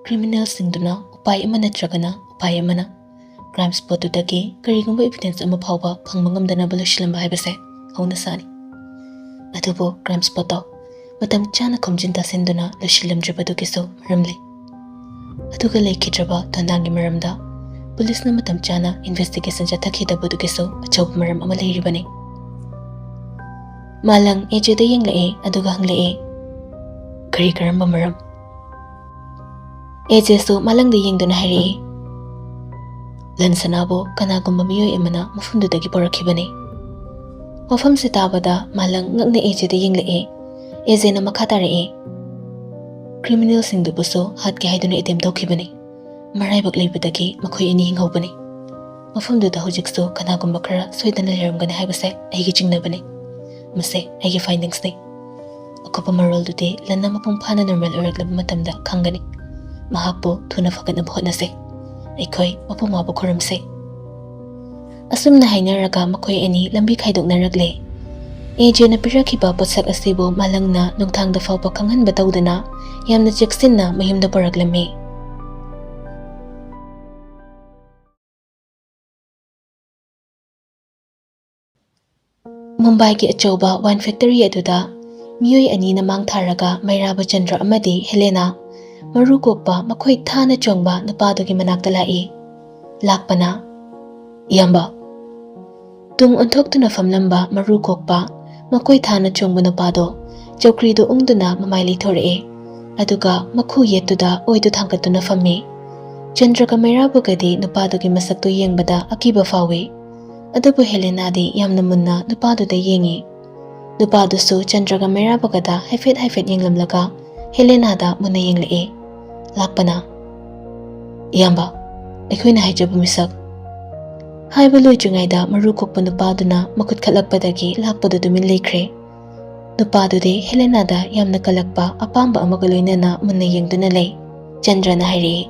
ꯀ꯭ꯔꯤꯃꯤꯅꯦꯜꯁꯤꯡꯗꯨꯅ ꯎꯄꯥꯏ ꯑꯃ ꯅꯠꯇ꯭ꯔꯒꯅ ꯎꯄꯥꯏ ꯑꯃꯅ ꯀ꯭ꯔꯥꯏꯝ ꯁ꯭ꯄꯣꯠꯇꯨꯗꯒꯤ ꯀꯔꯤꯒꯨꯝꯕ ꯏꯚꯤꯗꯦꯟꯁ ꯑꯃ ꯐꯥꯎꯕ ꯐꯪꯕ ꯉꯝꯗꯅꯕ ꯂꯣꯏꯁꯤꯜꯂꯝꯕ ꯍꯥꯏꯕꯁꯦ ꯍꯧꯅꯁꯥꯅꯤ꯫ ꯑꯗꯨꯕꯨ ꯀ꯭ꯔꯥꯏꯝ ꯁ꯭ꯄꯣꯠꯇꯣ ꯃꯇꯝ ꯆꯥꯅ ꯈꯣꯝꯖꯤꯟ ꯇꯥꯁꯤꯟꯗꯨꯅ ꯂꯣꯏꯁꯤꯜꯂꯝꯗ꯭ꯔꯤꯕꯗꯨꯒꯤꯁꯨ ꯃꯔꯝ ꯂꯩ꯫ ꯑꯗꯨꯒ ꯂꯩꯈꯤꯗ꯭ꯔꯕ ꯊꯧꯗꯥꯡꯒꯤ ꯃꯔꯝꯗ ꯄꯨꯂꯤꯁꯅ ꯃꯇꯝ ꯆꯥꯅ ꯏꯟꯚꯦꯁꯇꯤꯒꯦꯁꯟ ꯆꯠꯊꯈꯤꯗꯕꯗꯨꯒꯤꯁꯨ ꯑꯆꯧꯕ ꯃꯔꯝ ꯑꯃ ꯂꯩꯔꯤꯕꯅꯤ꯫ ꯃꯥꯂꯪ ꯑꯦꯖꯦꯗ ꯌꯦꯡꯂꯛꯑꯦ, ꯑꯗꯨꯒ ꯍꯪꯂꯛꯑꯦ, "ꯀꯔꯤ ꯀꯔꯝꯕ ꯃꯔꯝ?" ꯑꯦꯖꯦꯁꯨ ꯃꯥꯂꯪꯗ ꯌꯦꯡꯗꯨꯅ ꯍꯥꯏꯔꯛꯏ, "ꯂꯟ ꯁꯅꯥꯕꯨ ꯀꯅꯥꯒꯨꯝꯕ ꯃꯤꯑꯣꯏ ꯑꯃꯅ ꯃꯐꯝꯗꯨꯗꯒꯤ ꯄꯨꯔꯛꯈꯤꯕꯅꯤ꯫" ꯋꯥꯐꯝꯁꯤ ꯇꯥꯕꯗ ꯃꯥꯂꯪ ꯉꯛꯅ ꯑꯦꯖꯦꯗ ꯌꯦꯡꯂꯛꯏ꯫ ꯑꯦꯖꯦꯅ ꯃꯈꯥ ꯇꯥꯔꯛꯏ, "ꯀ꯭ꯔꯤꯃꯤꯅꯦꯜꯁꯤꯡꯗꯨꯕꯨꯁꯨ ꯍꯥꯠꯀꯦ ꯍꯥꯏꯗꯨꯅ ꯑꯦꯇꯦꯝ ꯇꯧꯈꯤꯕꯅꯤ꯫ ꯃꯔꯥꯏꯕꯛ ꯂꯩꯕꯗꯒꯤ ꯃꯈꯣꯏ ꯑꯅꯤ ꯍꯤꯡꯍꯧꯕꯅꯤ꯫ ꯃꯐꯝꯗꯨꯗ ꯍꯧꯖꯤꯛꯁꯨ ꯀꯅꯥꯒꯨꯝꯕ ꯈꯔ ꯁꯣꯏꯗꯅ ꯂꯩꯔꯝꯒꯅꯤ ꯍꯥꯏꯕꯁꯦ ꯑꯩꯒꯤ ꯆꯤꯡꯅꯕꯅꯤ꯫ ꯃꯁꯦ ꯑꯩꯒꯤ ꯐꯥꯏꯟꯗꯤꯡꯁꯅꯤ꯫ ꯑꯀꯨꯞꯄ ꯃꯔꯣꯜꯗꯨꯗꯤ ꯂꯟꯅ ꯃꯄꯨꯡ ꯐꯥꯅ ꯅꯣꯔꯃꯦꯜ ꯑꯣꯏꯔꯛꯂꯕ ꯃꯇꯝꯗ ꯈꯪꯒꯅꯤ꯫ ꯃꯍꯥꯛꯄꯨ ꯊꯨꯅ ꯐꯒꯠꯅꯕ ꯍꯣꯠꯅꯁꯦ꯫ ꯑꯩꯈꯣꯏ ꯃꯄꯨ ꯃꯥꯕꯨ ꯈꯨꯔꯨꯝꯁꯦ꯫" ꯑꯁꯨꯝꯅ ꯍꯥꯏꯅꯔꯒ ꯃꯈꯣꯏ ꯑꯅꯤ ꯂꯝꯕꯤ ꯈꯥꯏꯗꯣꯛꯅꯔꯛꯂꯦ꯫ ꯑꯦꯖꯦꯅ ꯄꯤꯔꯛꯈꯤꯕ ꯄꯣꯠꯁꯛ ꯑꯁꯤꯕꯨ ꯃꯥꯂꯪꯅ ꯅꯨꯡꯗꯥꯡꯗ ꯐꯥꯎꯕ ꯈꯪꯍꯟꯕ ꯇꯧꯗꯅ ꯌꯥꯝꯅ ꯆꯦꯛꯁꯤꯟꯅ ꯃꯌꯨꯝꯗ ꯄꯨꯔꯛꯂꯝꯃꯤ꯫ ꯃꯨꯝꯕꯥꯏꯒꯤ ꯑꯆꯧꯕ ꯋꯥꯏꯟ ꯐꯦꯛꯇꯔꯤ ꯑꯗꯨꯗ ꯃꯤꯑꯣꯏ ꯑꯅꯤꯅ ꯃꯥꯡ ꯊꯥꯔꯒ ꯃꯩꯔꯥꯕ ꯆꯟꯗ꯭ꯔ ꯑꯃꯗꯤ ꯍꯦꯂꯦꯅꯥ, ꯃꯔꯨ ꯀꯣꯛꯄ ꯃꯈꯣꯏ ꯊꯥꯅ ꯆꯣꯡꯕ ꯅꯨꯄꯥꯗꯨꯒꯤ ꯃꯅꯥꯛꯇ ꯂꯥꯛꯏ꯫ ꯂꯥꯛꯄꯅ, "ꯏꯌꯥꯝꯕ꯫" ꯇꯨꯡ ꯑꯣꯟꯊꯣꯛꯇꯨꯅ ꯐꯝꯂꯝꯕ ꯃꯔꯨ ꯀꯣꯛꯄ ꯃꯈꯣꯏ ꯊꯥꯅ ꯆꯣꯡꯕ ꯅꯨꯄꯥꯗꯣ ꯆꯧꯀ꯭ꯔꯤꯗꯨ ꯎꯪꯗꯨꯅ ꯃꯃꯥꯏ ꯂꯩꯊꯣꯔꯛꯏ꯫ ꯑꯗꯨꯒ ꯃꯈꯨ ꯌꯦꯠꯇꯨꯗ ꯑꯣꯏꯗꯨ ꯊꯥꯡꯒꯠꯇꯨꯅ ꯐꯝꯃꯤ꯫ ꯆꯟꯗ꯭ꯔꯒ ꯃꯩꯔꯥꯕꯒꯗꯤ ꯅꯨꯄꯥꯗꯨꯒꯤ ꯃꯁꯛꯇꯨ ꯌꯦꯡꯕꯗ ꯑꯀꯤꯕ ꯐꯥꯎꯏ꯫ ꯑꯗꯨꯕꯨ ꯍꯦꯂꯦꯅꯥꯗꯤ ꯌꯥꯝꯅ ꯃꯨꯟꯅ ꯅꯨꯄꯥꯗꯨꯗ ꯌꯦꯡꯏ꯫ ꯅꯨꯄꯥꯗꯨꯁꯨ ꯆꯟꯗ꯭ꯔꯒ ꯃꯩꯔꯥꯕꯒꯗ ꯍꯥꯏꯐꯦꯠ ꯍꯥꯏꯐꯦꯠ ꯌꯦꯡꯂꯝꯂꯒ ꯍꯦꯂꯦꯅꯥꯗ ꯃꯨꯟꯅ ꯌꯦꯡꯂꯛꯏ꯫ ꯂꯥꯛꯄꯅ, "ꯏꯌꯥꯝꯕ, ꯑꯩꯈꯣꯏꯅ ꯍꯥꯏꯖꯕ ꯃꯤꯁꯛ꯫" ꯍꯥꯏꯕ ꯂꯣꯏꯗ꯭ꯔꯤꯉꯩꯗ ꯃꯔꯨ ꯀꯣꯛꯄ ꯅꯨꯄꯥꯗꯨꯅ ꯃꯈꯨꯠ ꯈꯠꯂꯛꯄꯗꯒꯤ ꯂꯥꯛꯄꯗꯨ ꯇꯨꯃꯤꯟ ꯂꯩꯈ꯭ꯔꯦ꯫ ꯅꯨꯄꯥꯗꯨꯗꯤ ꯍꯦꯂꯦꯅꯥꯗ ꯌꯥꯝꯅ ꯀꯜꯂꯛꯄ ꯑꯄꯥꯝꯕ ꯑꯃꯒ ꯂꯣꯏꯅꯅ ꯃꯨꯟꯅ ꯌꯦꯡꯗꯨꯅ ꯂꯩ꯫ ꯆꯟꯗ꯭ꯔꯅ ꯍꯥꯏꯔꯛꯏ,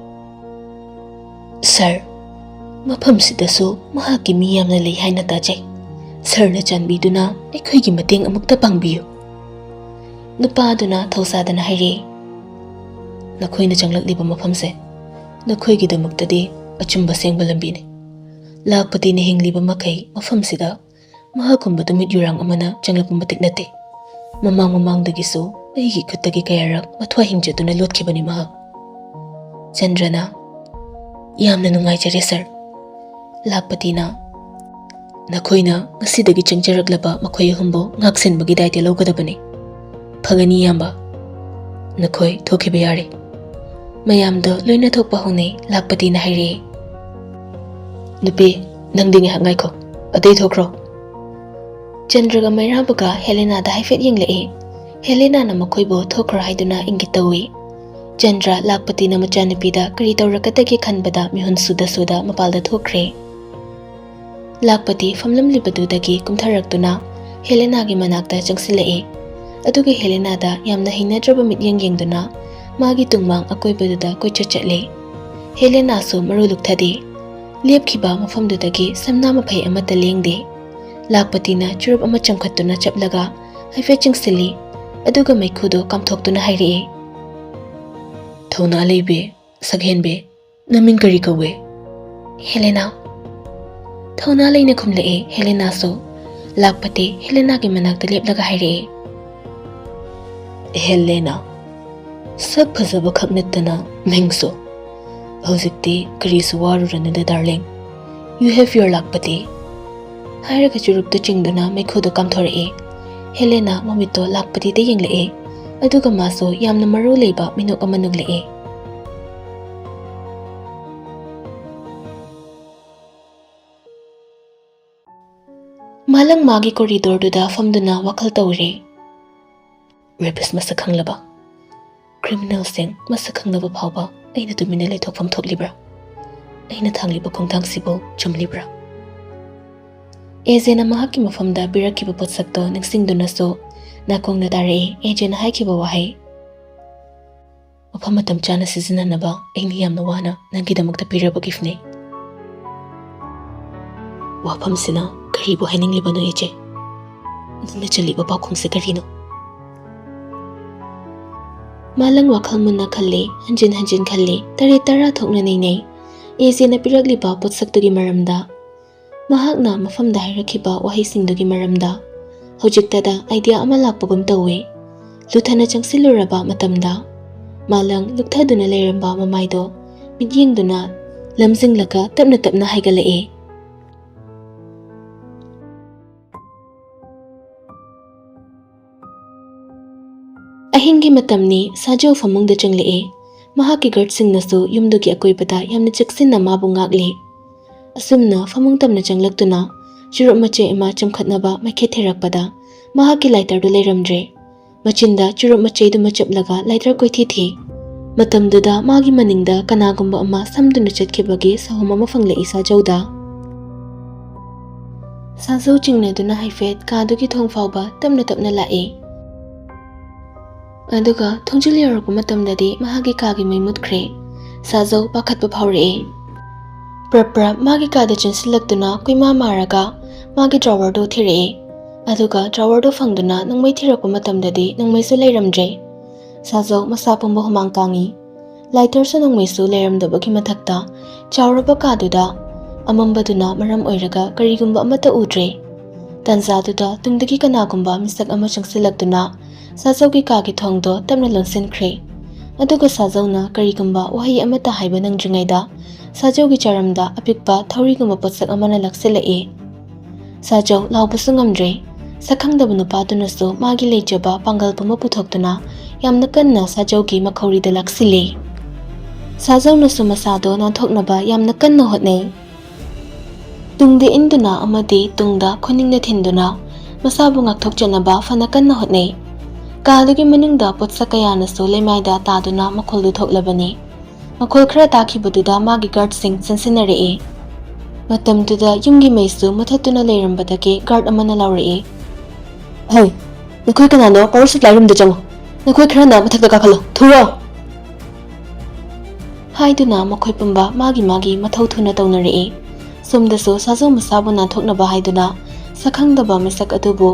"ꯁꯥꯔ, ꯃꯐꯝꯁꯤꯗꯁꯨ ꯃꯍꯥꯛꯀꯤ ꯃꯤ ꯌꯥꯝꯅ ꯂꯩ ꯍꯥꯏꯅ ꯇꯥꯖꯩ꯫ ꯁꯥꯔꯅ ꯆꯥꯟꯕꯤꯗꯨꯅ ꯑꯩꯈꯣꯏꯒꯤ ꯃꯇꯦꯡ ꯑꯃꯨꯛꯇ ꯄꯥꯡꯕꯤꯌꯨ꯫" ꯅꯨꯄꯥ ꯑꯗꯨꯅ ꯊꯧꯁꯥꯗꯅ ꯍꯥꯏꯔꯛꯏ, "ꯅꯈꯣꯏꯅ ꯆꯪꯂꯛꯂꯤꯕ ꯃꯐꯝꯁꯦ ꯅꯈꯣꯏꯒꯤꯗꯃꯛꯇꯗꯤ ꯑꯆꯨꯝꯕ ꯁꯦꯡꯕ ꯂꯝꯕꯤꯅꯤ꯫ ꯂꯥꯛꯄ ꯇꯦꯟꯅ ꯍꯤꯡꯂꯤꯕ ꯃꯈꯩ ꯃꯐꯝꯁꯤꯗ ꯃꯍꯥꯛꯀꯨꯝꯕ ꯇꯨꯃꯤꯠ ꯌꯨꯔꯥꯡ ꯑꯃꯅ ꯆꯪꯂꯛꯄ ꯃꯇꯤꯛ ꯅꯠꯇꯦ꯫ ꯃꯃꯥꯡ ꯃꯃꯥꯡꯗꯒꯤꯁꯨ ꯑꯩꯒꯤ ꯈꯨꯠꯇꯒꯤ ꯀꯌꯥꯔꯛ ꯃꯊ꯭ꯋꯥꯏ ꯍꯤꯡꯖꯗꯨꯅ ꯂꯣꯠꯈꯤꯕꯅꯤ ꯃꯍꯥꯛ꯫ ꯆꯟꯗ꯭ꯔꯅ, "ꯌꯥꯝꯅ ꯅꯨꯡꯉꯥꯏꯖꯔꯦ ꯁꯥꯔ꯫" ꯂꯥꯛꯄꯇꯤꯅ, "ꯅꯈꯣꯏꯅ ꯉꯁꯤꯗꯒꯤ ꯆꯪꯖꯔꯛꯂꯕ ꯃꯈꯣꯏ ꯑꯍꯨꯝꯕꯨ ꯉꯥꯛꯁꯦꯟꯕꯒꯤ ꯗꯥꯏꯇ ꯂꯧꯒꯗꯕꯅꯤ꯫ ꯐꯒꯅꯤ ꯏꯌꯥꯝꯕ꯫ ꯅꯈꯣꯏ ꯊꯣꯛꯈꯤꯕ ꯌꯥꯔꯦ꯫" ꯃꯌꯥꯝꯗꯣ ꯂꯣꯏꯅ ꯊꯣꯛꯄ ꯍꯧꯅꯩ꯫ ꯂꯥꯛꯄꯇꯤꯅ ꯍꯥꯏꯔꯛꯑꯦ, "ꯅꯨꯄꯤ, ꯅꯪꯗꯤ ꯉꯥꯏꯍꯥꯛ ꯉꯥꯏꯈꯣ꯫ ꯑꯇꯩ ꯊꯣꯛꯈ꯭ꯔꯣ꯫" ꯆꯟꯗ꯭ꯔꯒ ꯃꯩꯔꯥꯕꯒ ꯍꯦꯂꯦꯅꯥꯗ ꯍꯥꯏꯐꯦꯠ ꯌꯦꯡꯂꯛꯏ꯫ ꯍꯦꯂꯦꯅꯥꯅ ꯃꯈꯣꯏꯕꯨ ꯊꯣꯛꯈ꯭ꯔꯣ ꯍꯥꯏꯗꯨꯅ ꯏꯪꯒꯤꯠ ꯇꯧꯏ꯫ ꯆꯟꯗ꯭ꯔ ꯂꯥꯛꯄꯇꯤꯅ ꯃꯆꯥꯅꯨꯄꯤꯗ ꯀꯔꯤ ꯇꯧꯔꯛꯀꯗꯒꯦ ꯈꯟꯕꯗ ꯃꯤꯍꯨꯟ ꯁꯨꯗ ꯁꯨꯗ ꯃꯄꯥꯜꯗ ꯊꯣꯛꯈ꯭ꯔꯦ꯫ ꯂꯥꯛꯄꯇꯤ ꯐꯝꯂꯝꯂꯤꯕꯗꯨꯗꯒꯤ ꯀꯨꯝꯊꯔꯛꯇꯨꯅ ꯍꯦꯂꯦꯅꯥꯒꯤ ꯃꯅꯥꯛꯇ ꯆꯪꯁꯤꯜꯂꯛꯏ꯫ ꯑꯗꯨꯒ ꯍꯦꯂꯦꯅꯥꯗ ꯌꯥꯝꯅ ꯍꯩꯅꯗ꯭ꯔꯕ ꯃꯤꯠꯌꯦꯡ ꯌꯦꯡꯗꯨꯅ ꯃꯥꯒꯤ ꯇꯨꯡꯃꯥꯡ ꯑꯀꯣꯏꯕꯗꯨꯗ ꯀꯣꯏꯆꯠ ꯆꯠꯂꯤ꯫ ꯍꯦꯂꯦꯅꯥꯁꯨ ꯃꯔꯨ ꯂꯨꯛꯊꯗꯦ꯫ ꯂꯦꯞꯈꯤꯕ ꯃꯐꯝꯗꯨꯗꯒꯤ ꯁꯝꯅꯥ ꯃꯐꯩ ꯑꯃꯠꯇ ꯂꯦꯡꯗꯦ꯫ ꯂꯥꯛꯄꯇꯤꯅ ꯆꯨꯔꯨꯞ ꯑꯃ ꯆꯪꯈꯠꯇꯨꯅ ꯆꯞꯂꯒ ꯍꯥꯏꯐꯦꯠ ꯆꯤꯡꯁꯤꯜꯂꯤ꯫ ꯑꯗꯨꯒ ꯃꯩꯈꯨꯗꯣ ꯀꯥꯝꯊꯣꯛꯇꯨꯅ ꯍꯥꯏꯔꯛꯏ, "ꯊꯧꯅꯥ ꯂꯩꯕꯤ, ꯁꯛꯍꯦꯟꯕꯤ, ꯅꯃꯤꯡ ꯀꯔꯤ ꯀꯧꯏ?" "ꯍꯦꯂꯦꯅꯥ꯫" ꯊꯧꯅꯥ ꯂꯩꯅ ꯈꯨꯝꯂꯛꯏ ꯍꯦꯂꯦꯅꯥꯁꯨ꯫ ꯂꯥꯛꯄꯇꯤ ꯍꯦꯂꯦꯅꯥꯒꯤ ꯃꯅꯥꯛꯇ ꯂꯦꯞꯂꯒ ꯍꯥꯏꯔꯛꯏ, "ꯍꯦꯂꯦꯅꯥ, ꯁꯛ ꯐꯖꯕ ꯈꯛ ꯅꯠꯇꯅ ꯃꯤꯡꯁꯨ꯫ ꯍꯧꯖꯤꯛꯇꯤ ꯀꯔꯤꯁꯨ ꯋꯥꯔꯨꯔꯅꯨꯗ, darling꯫ You have your ꯂꯥꯛꯄꯇꯤ꯫" ꯍꯥꯏꯔꯒ ꯆꯨꯔꯨꯞꯇꯨ ꯆꯤꯡꯗꯨꯅ ꯃꯩꯈꯨꯗꯨ ꯀꯥꯝꯊꯣꯔꯛꯏ꯫ ꯍꯦꯂꯦꯅꯥ ꯃꯃꯤꯠꯇꯣ ꯂꯥꯛꯄꯇꯤꯗ ꯌꯦꯡꯂꯛꯏ꯫ ꯑꯗꯨꯒ ꯃꯥꯁꯨ ꯌꯥꯝꯅ ꯃꯔꯨ ꯂꯩꯕ ꯃꯤꯅꯣꯛ ꯑꯃ ꯅꯣꯛꯂꯛꯏ꯫ ꯃꯥꯂꯪ ꯃꯥꯒꯤ ꯀꯣꯔꯤꯗꯣꯔꯗꯨꯗ ꯐꯝꯗꯨꯅ ꯋꯥꯈꯜ ꯇꯧꯔꯤ꯫ Rapist ꯃꯁꯛ ꯈꯪꯂꯕ, criminalꯁꯤꯡ ꯃꯁꯛ ꯈꯪꯂꯕ ꯐꯥꯎꯕ ꯑꯩꯅ ꯇꯨꯃꯤꯟꯅ ꯂꯩꯊꯣꯛꯐꯝ ꯊꯣꯛꯂꯤꯕ꯭ꯔꯥ? ꯑꯩꯅ ꯊꯥꯡꯂꯤꯕ ꯈꯣꯡꯊꯥꯡꯁꯤꯕꯨ ꯆꯨꯝꯂꯤꯕ꯭ꯔꯥ? ꯑꯦꯖꯦꯅ ꯃꯍꯥꯛꯀꯤ ꯃꯐꯝꯗ ꯄꯤꯔꯛꯈꯤꯕ ꯄꯣꯠꯁꯛꯇꯣ ꯅꯤꯡꯁꯤꯡꯗꯨꯅꯁꯨ ꯅꯥꯀꯣꯡꯅ ꯇꯥꯔꯛꯏ ꯑꯦꯖꯦꯅ ꯍꯥꯏꯈꯤꯕ ꯋꯥꯍꯩ꯫ "ꯃꯐꯝ ꯃꯇꯝ ꯆꯥꯅ ꯁꯤꯖꯤꯟꯅꯅꯕ ꯑꯩꯅ ꯌꯥꯝꯅ ꯋꯥꯅ ꯅꯪꯒꯤꯗꯃꯛꯇ ꯄꯤꯔꯕ giftꯅꯤ꯫" "ꯋꯥꯐꯝꯁꯤꯅ ꯀꯔꯤꯕꯨ ꯍꯥꯏꯅꯤꯡꯂꯤꯕꯅꯣ, ꯏꯆꯦ? ꯅꯪꯅ ꯆꯜꯂꯤꯕ ꯄꯥꯎꯈꯨꯝꯁꯦ ꯀꯔꯤꯅꯣ?" ꯃꯥꯂꯪ ꯋꯥꯈꯜ ꯃꯨꯟꯅ ꯈꯜꯂꯤ, ꯍꯟꯖꯤꯟ ꯍꯟꯖꯤꯟ ꯈꯜꯂꯤ, ꯇꯔꯦꯠ ꯇꯔꯥ ꯊꯣꯛꯅ ꯅꯩꯅꯩ꯫ ꯑꯦꯖꯦꯅ ꯄꯤꯔꯛꯂꯤꯕ ꯄꯣꯠꯁꯛꯇꯨꯒꯤ ꯃꯔꯝꯗ, ꯃꯍꯥꯛꯅ ꯃꯐꯝꯗ ꯍꯥꯏꯔꯛꯈꯤꯕ ꯋꯥꯍꯩꯁꯤꯡꯗꯨꯒꯤ ꯃꯔꯝꯗ꯫ ꯍꯧꯖꯤꯛꯇꯗ ꯑꯥꯏꯗꯤꯌꯥ ꯑꯃ ꯂꯥꯛꯄꯒꯨꯝ ꯇꯧꯏ꯫ ꯂꯨꯊꯅ ꯆꯪꯁꯤꯜꯂꯨꯔꯕ ꯃꯇꯝꯗ ꯃꯥꯂꯪ ꯂꯨꯞꯊꯗꯨꯅ ꯂꯩꯔꯝꯕ ꯃꯃꯥꯏꯗꯣ ꯃꯤꯠꯌꯦꯡꯗꯨꯅ ꯂꯝꯖꯤꯡꯂꯒ ꯇꯞꯅ ꯇꯞꯅ ꯍꯥꯏꯒꯠꯂꯛꯏ꯫ ꯑꯍꯤꯡꯒꯤ ꯃꯇꯝꯅꯤ꯫ ꯁꯥꯖꯧ ꯐꯃꯨꯡꯗ ꯆꯪꯂꯛꯏ꯫ ꯃꯍꯥꯛꯀꯤ ꯒꯥꯔꯗꯁꯤꯡꯅꯁꯨ ꯌꯨꯝꯗꯨꯒꯤ ꯑꯀꯣꯏꯕꯗ ꯌꯥꯝꯅ ꯆꯦꯛꯁꯤꯟꯅ ꯃꯥꯕꯨ ꯉꯥꯛꯂꯤ꯫ ꯑꯁꯨꯝꯅ ꯐꯃꯨꯡ ꯇꯝꯅ ꯆꯪꯂꯛꯇꯨꯅ ꯆꯨꯔꯨꯞ ꯃꯆꯦ ꯑꯃ ꯆꯨꯝꯈꯠꯅꯕ ꯃꯥꯏꯀꯩ ꯊꯤꯔꯛꯄꯗ ꯃꯍꯥꯛꯀꯤ ꯂꯥꯏꯇꯔꯗꯨ ꯂꯩꯔꯝꯗ꯭ꯔꯦ꯫ ꯃꯆꯤꯟꯗ ꯆꯨꯔꯨꯞ ꯃꯆꯩꯗꯨꯃ ꯆꯞꯂꯒ ꯂꯥꯏꯇꯔ ꯀꯣꯏꯊꯤ ꯊꯤ꯫ ꯃꯇꯝꯗꯨꯗ ꯃꯥꯒꯤ ꯃꯅꯤꯡꯗ ꯀꯅꯥꯒꯨꯝꯕ ꯑꯃ ꯁꯝꯗꯨꯅ ꯆꯠꯈꯤꯕꯒꯤ ꯁꯍꯨꯝ ꯑꯃ ꯐꯪꯂꯛꯏ ꯁꯥꯖꯧꯗ꯫ ꯁꯥꯖꯧ ꯆꯤꯡꯅꯗꯨꯅ ꯍꯥꯏꯐꯦꯠ ꯀꯥꯗꯨꯒꯤ ꯊꯣꯡ ꯐꯥꯎꯕ ꯇꯞꯅ ꯇꯞꯅ ꯂꯥꯛꯏ꯫ ꯑꯗꯨꯒ ꯊꯣꯡꯖꯤꯜ ꯌꯧꯔꯛꯄ ꯃꯇꯝꯗꯗꯤ ꯃꯍꯥꯛꯀꯤ ꯀꯥꯒꯤ ꯃꯩ ꯃꯨꯠꯈ꯭ꯔꯦ꯫ ꯁꯥꯖꯧ ꯄꯥꯈꯠꯄ ꯐꯥꯎꯔꯛꯏ꯫ ꯄ꯭ꯔꯞ ꯄ꯭ꯔꯞ ꯃꯥꯒꯤ ꯀꯥꯗ ꯆꯦꯟꯁꯤꯜꯂꯛꯇꯨꯅ ꯀꯣꯏꯃꯥ ꯃꯥꯔꯒ ꯃꯥꯒꯤ ꯗ꯭ꯔꯥꯋꯔꯗꯨ ꯊꯤꯔꯛꯏ꯫ ꯑꯗꯨꯒ ꯗ꯭ꯔꯥꯋꯔꯗꯨ ꯐꯪꯗꯨꯅ ꯅꯣꯡꯃꯩ ꯊꯤꯔꯛꯄ ꯃꯇꯝꯗꯗꯤ ꯅꯣꯡꯃꯩꯁꯨ ꯂꯩꯔꯝꯗ꯭ꯔꯦ꯫ ꯁꯥꯖꯧ ꯃꯁꯥ ꯄꯨꯝꯕ ꯍꯨꯃꯥꯡ ꯀꯥꯡꯏ꯫ ꯂꯥꯏꯇꯔꯁꯨ ꯅꯣꯡꯃꯩꯁꯨ ꯂꯩꯔꯝꯗꯕꯒꯤ ꯃꯊꯛꯇ ꯆꯥꯎꯔꯕ ꯀꯥꯗꯨꯗ ꯑꯃꯝꯕꯗꯨꯅ ꯃꯔꯝ ꯑꯣꯏꯔꯒ ꯀꯔꯤꯒꯨꯝꯕ ꯑꯃꯠꯇ ꯎꯗ꯭ꯔꯦ꯫ ꯇꯟꯖꯥꯗꯨꯗ ꯇꯨꯡꯗꯒꯤ ꯀꯅꯥꯒꯨꯝꯕ ꯃꯤꯁꯛ ꯑꯃ ꯆꯪꯁꯤꯜꯂꯛꯇꯨꯅ ꯁꯥꯖꯧꯒꯤ ꯀꯥꯒꯤ ꯊꯣꯡꯗꯣ ꯇꯞꯅ ꯂꯣꯟꯁꯤꯟꯈ꯭ꯔꯦ꯫ ꯑꯗꯨꯒ ꯁꯥꯖꯧꯅ ꯀꯔꯤꯒꯨꯝꯕ ꯋꯥꯍꯩ ꯑꯃꯠꯇ ꯍꯥꯏꯕ ꯅꯪꯗ꯭ꯔꯤꯉꯩꯗ ꯁꯥꯖꯧꯒꯤ ꯆꯔꯝꯗ ꯑꯄꯤꯛꯄ ꯊꯧꯔꯤꯒꯨꯝꯕ ꯄꯣꯠꯁꯛ ꯑꯃꯅ ꯂꯥꯛꯁꯤꯜꯂꯛꯏ꯫ ꯁꯥꯖꯧ ꯂꯥꯎꯕꯁꯨ ꯉꯝꯗ꯭ꯔꯦ꯫ ꯁꯛꯈꯪꯗꯕ ꯅꯨꯄꯥꯗꯨꯅꯁꯨ ꯃꯥꯒꯤ ꯂꯩꯖꯕ ꯄꯥꯡꯒꯜ ꯄꯨꯝꯕ ꯄꯨꯊꯣꯛꯇꯨꯅ ꯌꯥꯝꯅ ꯀꯟꯅ ꯁꯥꯖꯧꯒꯤ ꯃꯈꯧꯔꯤꯗ ꯂꯥꯛꯁꯤꯜꯂꯤ꯫ ꯁꯥꯖꯧꯅꯁꯨ ꯃꯁꯥꯗꯣ ꯅꯥꯟꯊꯣꯛꯅꯕ ꯌꯥꯝꯅ ꯀꯟꯅ ꯍꯣꯠꯅꯩ꯫ ꯇꯨꯡꯗ ꯏꯟꯗꯨꯅ ꯑꯃꯗꯤ ꯇꯨꯡꯗ ꯈꯨꯅꯤꯡꯅ ꯊꯤꯟꯗꯨꯅ ꯃꯁꯥꯕꯨ ꯉꯥꯛꯊꯣꯛꯆꯅꯕ ꯐꯅ ꯀꯟꯅ ꯍꯣꯠꯅꯩ꯫ ꯀꯥꯗꯨꯒꯤ ꯃꯅꯨꯡꯗ ꯄꯣꯠꯁꯛ ꯀꯌꯥꯅꯁꯨ ꯂꯩꯃꯥꯏꯗ ꯇꯥꯗꯨꯅ ꯃꯈꯣꯜꯗꯨ ꯊꯣꯛꯂꯕꯅꯤ꯫ ꯃꯈꯣꯜ ꯈꯔ ꯇꯥꯈꯤꯕꯗꯨꯗ ꯃꯥꯒꯤ ꯒꯥꯔꯗꯁꯤꯡ ꯆꯪꯁꯤꯟꯅꯔꯛꯏ꯫ ꯃꯇꯝꯗꯨꯗ ꯌꯨꯝꯒꯤ ꯃꯩꯁꯨ ꯃꯨꯊꯠꯇꯨꯅ ꯂꯩꯔꯝꯕꯗꯒꯤ ꯒꯥꯔꯗ ꯑꯃꯅ ꯂꯥꯎꯔꯛꯏ, "ꯍꯩ, ꯅꯈꯣꯏ ꯀꯅꯥꯅꯣ? ꯄꯥꯋꯔ ꯁꯄ꯭ꯂꯥꯏ ꯔꯨꯝꯗ ꯆꯪꯉꯨ꯫ ꯅꯈꯣꯏ ꯈꯔꯅ ꯃꯊꯛꯇ ꯀꯥꯈꯠꯂꯨ꯫ ꯊꯨꯔꯣ!" ꯍꯥꯏꯗꯨꯅ ꯃꯈꯣꯏ ꯄꯨꯝꯕ ꯃꯥꯒꯤ ꯃꯥꯒꯤ ꯃꯊꯧ ꯊꯨꯅ ꯇꯧꯅꯔꯛꯏ꯫ ꯁꯣꯝꯗꯁꯨ ꯁꯥꯖꯧ ꯃꯁꯥꯕꯨ ꯅꯥꯟꯊꯣꯛꯅꯕ ꯍꯥꯏꯗꯨꯅ ꯁꯛꯈꯪꯗꯕ ꯃꯤꯁꯛ ꯑꯗꯨꯕꯨ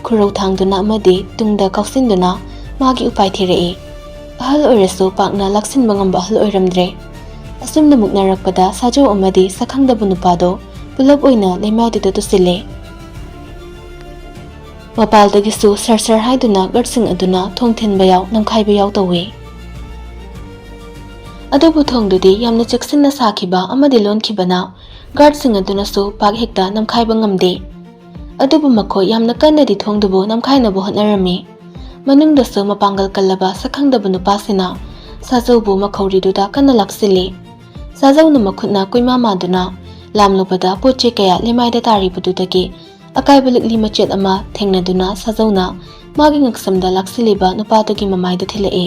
ꯈꯨꯔꯧ ꯊꯥꯡꯗꯨꯅ ꯑꯃꯗꯤ ꯇꯨꯡꯗ ꯀꯥꯎꯁꯤꯟꯗꯨꯅ ꯃꯥꯒꯤ ꯎꯄꯥꯏ ꯊꯤꯔꯛꯏ꯫ ꯑꯍꯜ ꯑꯣꯏꯔꯁꯨ ꯄꯥꯛꯅ ꯂꯥꯛꯁꯤꯟꯕ ꯉꯝꯕ ꯑꯍꯜ ꯑꯣꯏꯔꯝꯗ꯭ꯔꯦ꯫ ꯑꯁꯨꯝꯅ ꯃꯨꯛꯅꯔꯛꯄꯗ ꯁꯥꯖꯧ ꯑꯃꯗꯤ ꯁꯛꯈꯪꯗꯕ ꯅꯨꯄꯥꯗꯣ ꯄꯨꯂꯞ ꯑꯣꯏꯅ ꯂꯩꯃꯥꯏꯗꯨꯗ ꯇꯨꯁꯤꯜꯂꯦ꯫ ꯃꯄꯥꯜꯗꯒꯤꯁꯨ ꯁꯔ ꯁꯔ ꯍꯥꯏꯗꯨꯅ ꯒꯥꯔꯗꯁꯤꯡ ꯑꯗꯨꯅ ꯊꯣꯡ ꯊꯤꯟꯕ ꯌꯥꯎ, ꯅꯝꯈꯥꯏꯕ ꯌꯥꯎ ꯇꯧꯏ꯫ ꯑꯗꯨꯕꯨ ꯊꯣꯡꯗꯨꯗꯤ ꯌꯥꯝꯅ ꯆꯦꯛꯁꯤꯟꯅ ꯁꯥꯈꯤꯕ ꯑꯃꯗꯤ ꯂꯣꯟꯈꯤꯕꯅ ꯒꯥꯔꯗꯁꯤꯡ ꯑꯗꯨꯅꯁꯨ ꯄꯥꯛ ꯍꯦꯛꯇ ꯅꯝꯈꯥꯏꯕ ꯉꯝꯗꯦ꯫ ꯑꯗꯨꯕꯨ ꯃꯈꯣꯏ ꯌꯥꯝꯅ ꯀꯟꯅꯗꯤ ꯊꯣꯡꯗꯨꯕꯨ ꯅꯝꯈꯥꯏꯅꯕ ꯍꯣꯠꯅꯔꯝꯃꯤ꯫ ꯃꯅꯨꯡꯗꯁꯨ ꯃꯄꯥꯡꯒꯜ ꯀꯜꯂꯕ ꯁꯛꯈꯪꯗꯕ ꯅꯨꯄꯥꯁꯤꯅ ꯁꯥꯖꯧꯕꯨ ꯃꯈꯧꯔꯤꯗꯨꯗ ꯀꯟꯅ ꯂꯥꯛꯁꯤꯜꯂꯤ꯫ ꯁꯥꯖꯧꯅ ꯃꯈꯨꯠꯅ ꯀꯣꯏꯃꯥ ꯃꯥꯗꯨꯅ ꯂꯥꯝꯂꯨꯕꯗ ꯄꯣꯠ ꯆꯩ ꯀꯌꯥ ꯂꯩꯃꯥꯏꯗ ꯇꯥꯔꯤꯕꯗꯨꯗꯒꯤ ꯑꯀꯥꯏꯕ ꯂꯤꯛꯂꯤ ꯃꯆꯦꯠ ꯑꯃ ꯊꯦꯡꯅꯗꯨꯅ ꯁꯥꯖꯧꯅ ꯃꯥꯒꯤ ꯉꯛꯁꯝꯗ ꯂꯥꯛꯁꯤꯜꯂꯤꯕ ꯅꯨꯄꯥꯗꯨꯒꯤ ꯃꯃꯥꯏꯗ ꯊꯤꯜꯂꯛꯏ꯫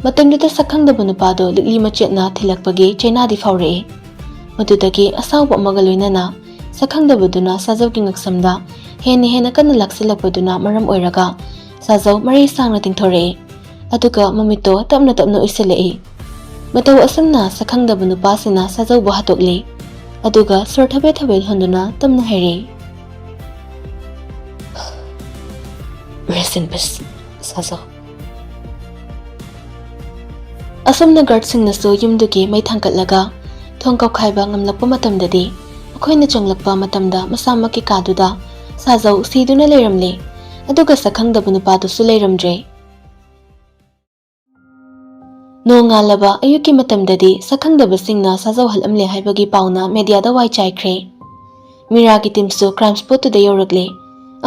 ꯃꯇꯝꯗꯨꯗ ꯁꯛꯈꯪꯗꯕ ꯅꯨꯄꯥꯗꯣ ꯂꯤꯛꯂꯤ ꯃꯆꯦꯠꯅ ꯊꯤꯜꯂꯛꯄꯒꯤ ꯆꯩꯅꯥꯗꯤ ꯐꯥꯎꯔꯛꯏ꯫ ꯃꯗꯨꯗꯒꯤ ꯑꯁꯥꯎꯕ ꯑꯃꯒ ꯂꯣꯏꯅꯅ ꯁꯛꯈꯪꯗꯕꯗꯨꯅ ꯁꯥꯖꯧꯒꯤ ꯉꯛꯁꯝꯗ ꯍꯦꯟꯅ ꯍꯦꯟꯅ ꯀꯟꯅ ꯂꯥꯛꯁꯤꯜꯂꯛꯄꯗꯨꯅ ꯃꯔꯝ ꯑꯣꯏꯔꯒ ꯁꯥꯖꯧ ꯃꯔꯩ ꯁꯥꯡꯅ ꯇꯤꯡꯊꯣꯔꯛꯏ꯫ ꯑꯗꯨꯒ ꯃꯃꯤꯠꯇꯣ ꯇꯞꯅ ꯇꯞꯅ ꯎꯏꯁꯤꯜꯂꯛꯏ꯫ ꯃꯇꯧ ꯑꯁꯨꯝꯅ ꯁꯛꯈꯪꯗꯕ ꯅꯨꯄꯥꯁꯤꯅ ꯁꯥꯖꯧꯕꯨ ꯍꯥꯠꯇꯣꯛꯂꯤ꯫ ꯑꯗꯨꯒ ꯁꯣꯔ ꯊꯕꯦ ꯊꯕꯦ ꯍꯣꯟꯗꯨꯅ ꯇꯞꯅ ꯍꯥꯏꯔꯛꯏ, "Rest in peace, ꯁꯥꯖꯧ"꯫ ꯑꯁꯨꯝꯅ ꯒꯥꯔꯗꯁꯤꯡꯅꯁꯨ ꯌꯨꯝꯗꯨꯒꯤ ꯃꯩ ꯊꯥꯡꯒꯠꯂꯒ ꯊꯣꯡ ꯀꯧꯈꯥꯏꯕ ꯉꯝꯂꯛꯄ ꯃꯇꯝꯗꯗꯤ, ꯃꯈꯣꯏꯅ ꯆꯪꯂꯛꯄ ꯃꯇꯝꯗ ꯃꯁꯥꯃꯛꯀꯤ ꯀꯥꯗꯨꯗ ꯁꯥꯖꯧ ꯁꯤꯗꯨꯅ ꯂꯩꯔꯝꯂꯦ꯫ ꯑꯗꯨꯒ ꯁꯛꯈꯪꯗꯕ ꯅꯨꯄꯥꯗꯨꯁꯨ ꯂꯩꯔꯝꯗ꯭ꯔꯦ꯫ ꯅꯣꯡꯉꯥꯜꯂꯕ ꯑꯌꯨꯛꯀꯤ ꯃꯇꯝꯗꯗꯤ ꯁꯛꯈꯪꯗꯕꯁꯤꯡꯅ ꯁꯥꯖꯧ ꯍꯜꯂꯝꯂꯦ ꯍꯥꯏꯕꯒꯤ ꯄꯥꯎꯅ ꯃꯦꯗꯤꯌꯥꯗ ꯋꯥꯏ ꯆꯥꯏꯈ꯭ꯔꯦ꯫ ꯃꯤꯔꯥꯒꯤ ꯇꯤꯝꯁꯨ ꯀ꯭ꯔꯥꯏꯝ ꯁ꯭ꯄꯣꯠꯇꯨꯗ ꯌꯧꯔꯛꯂꯦ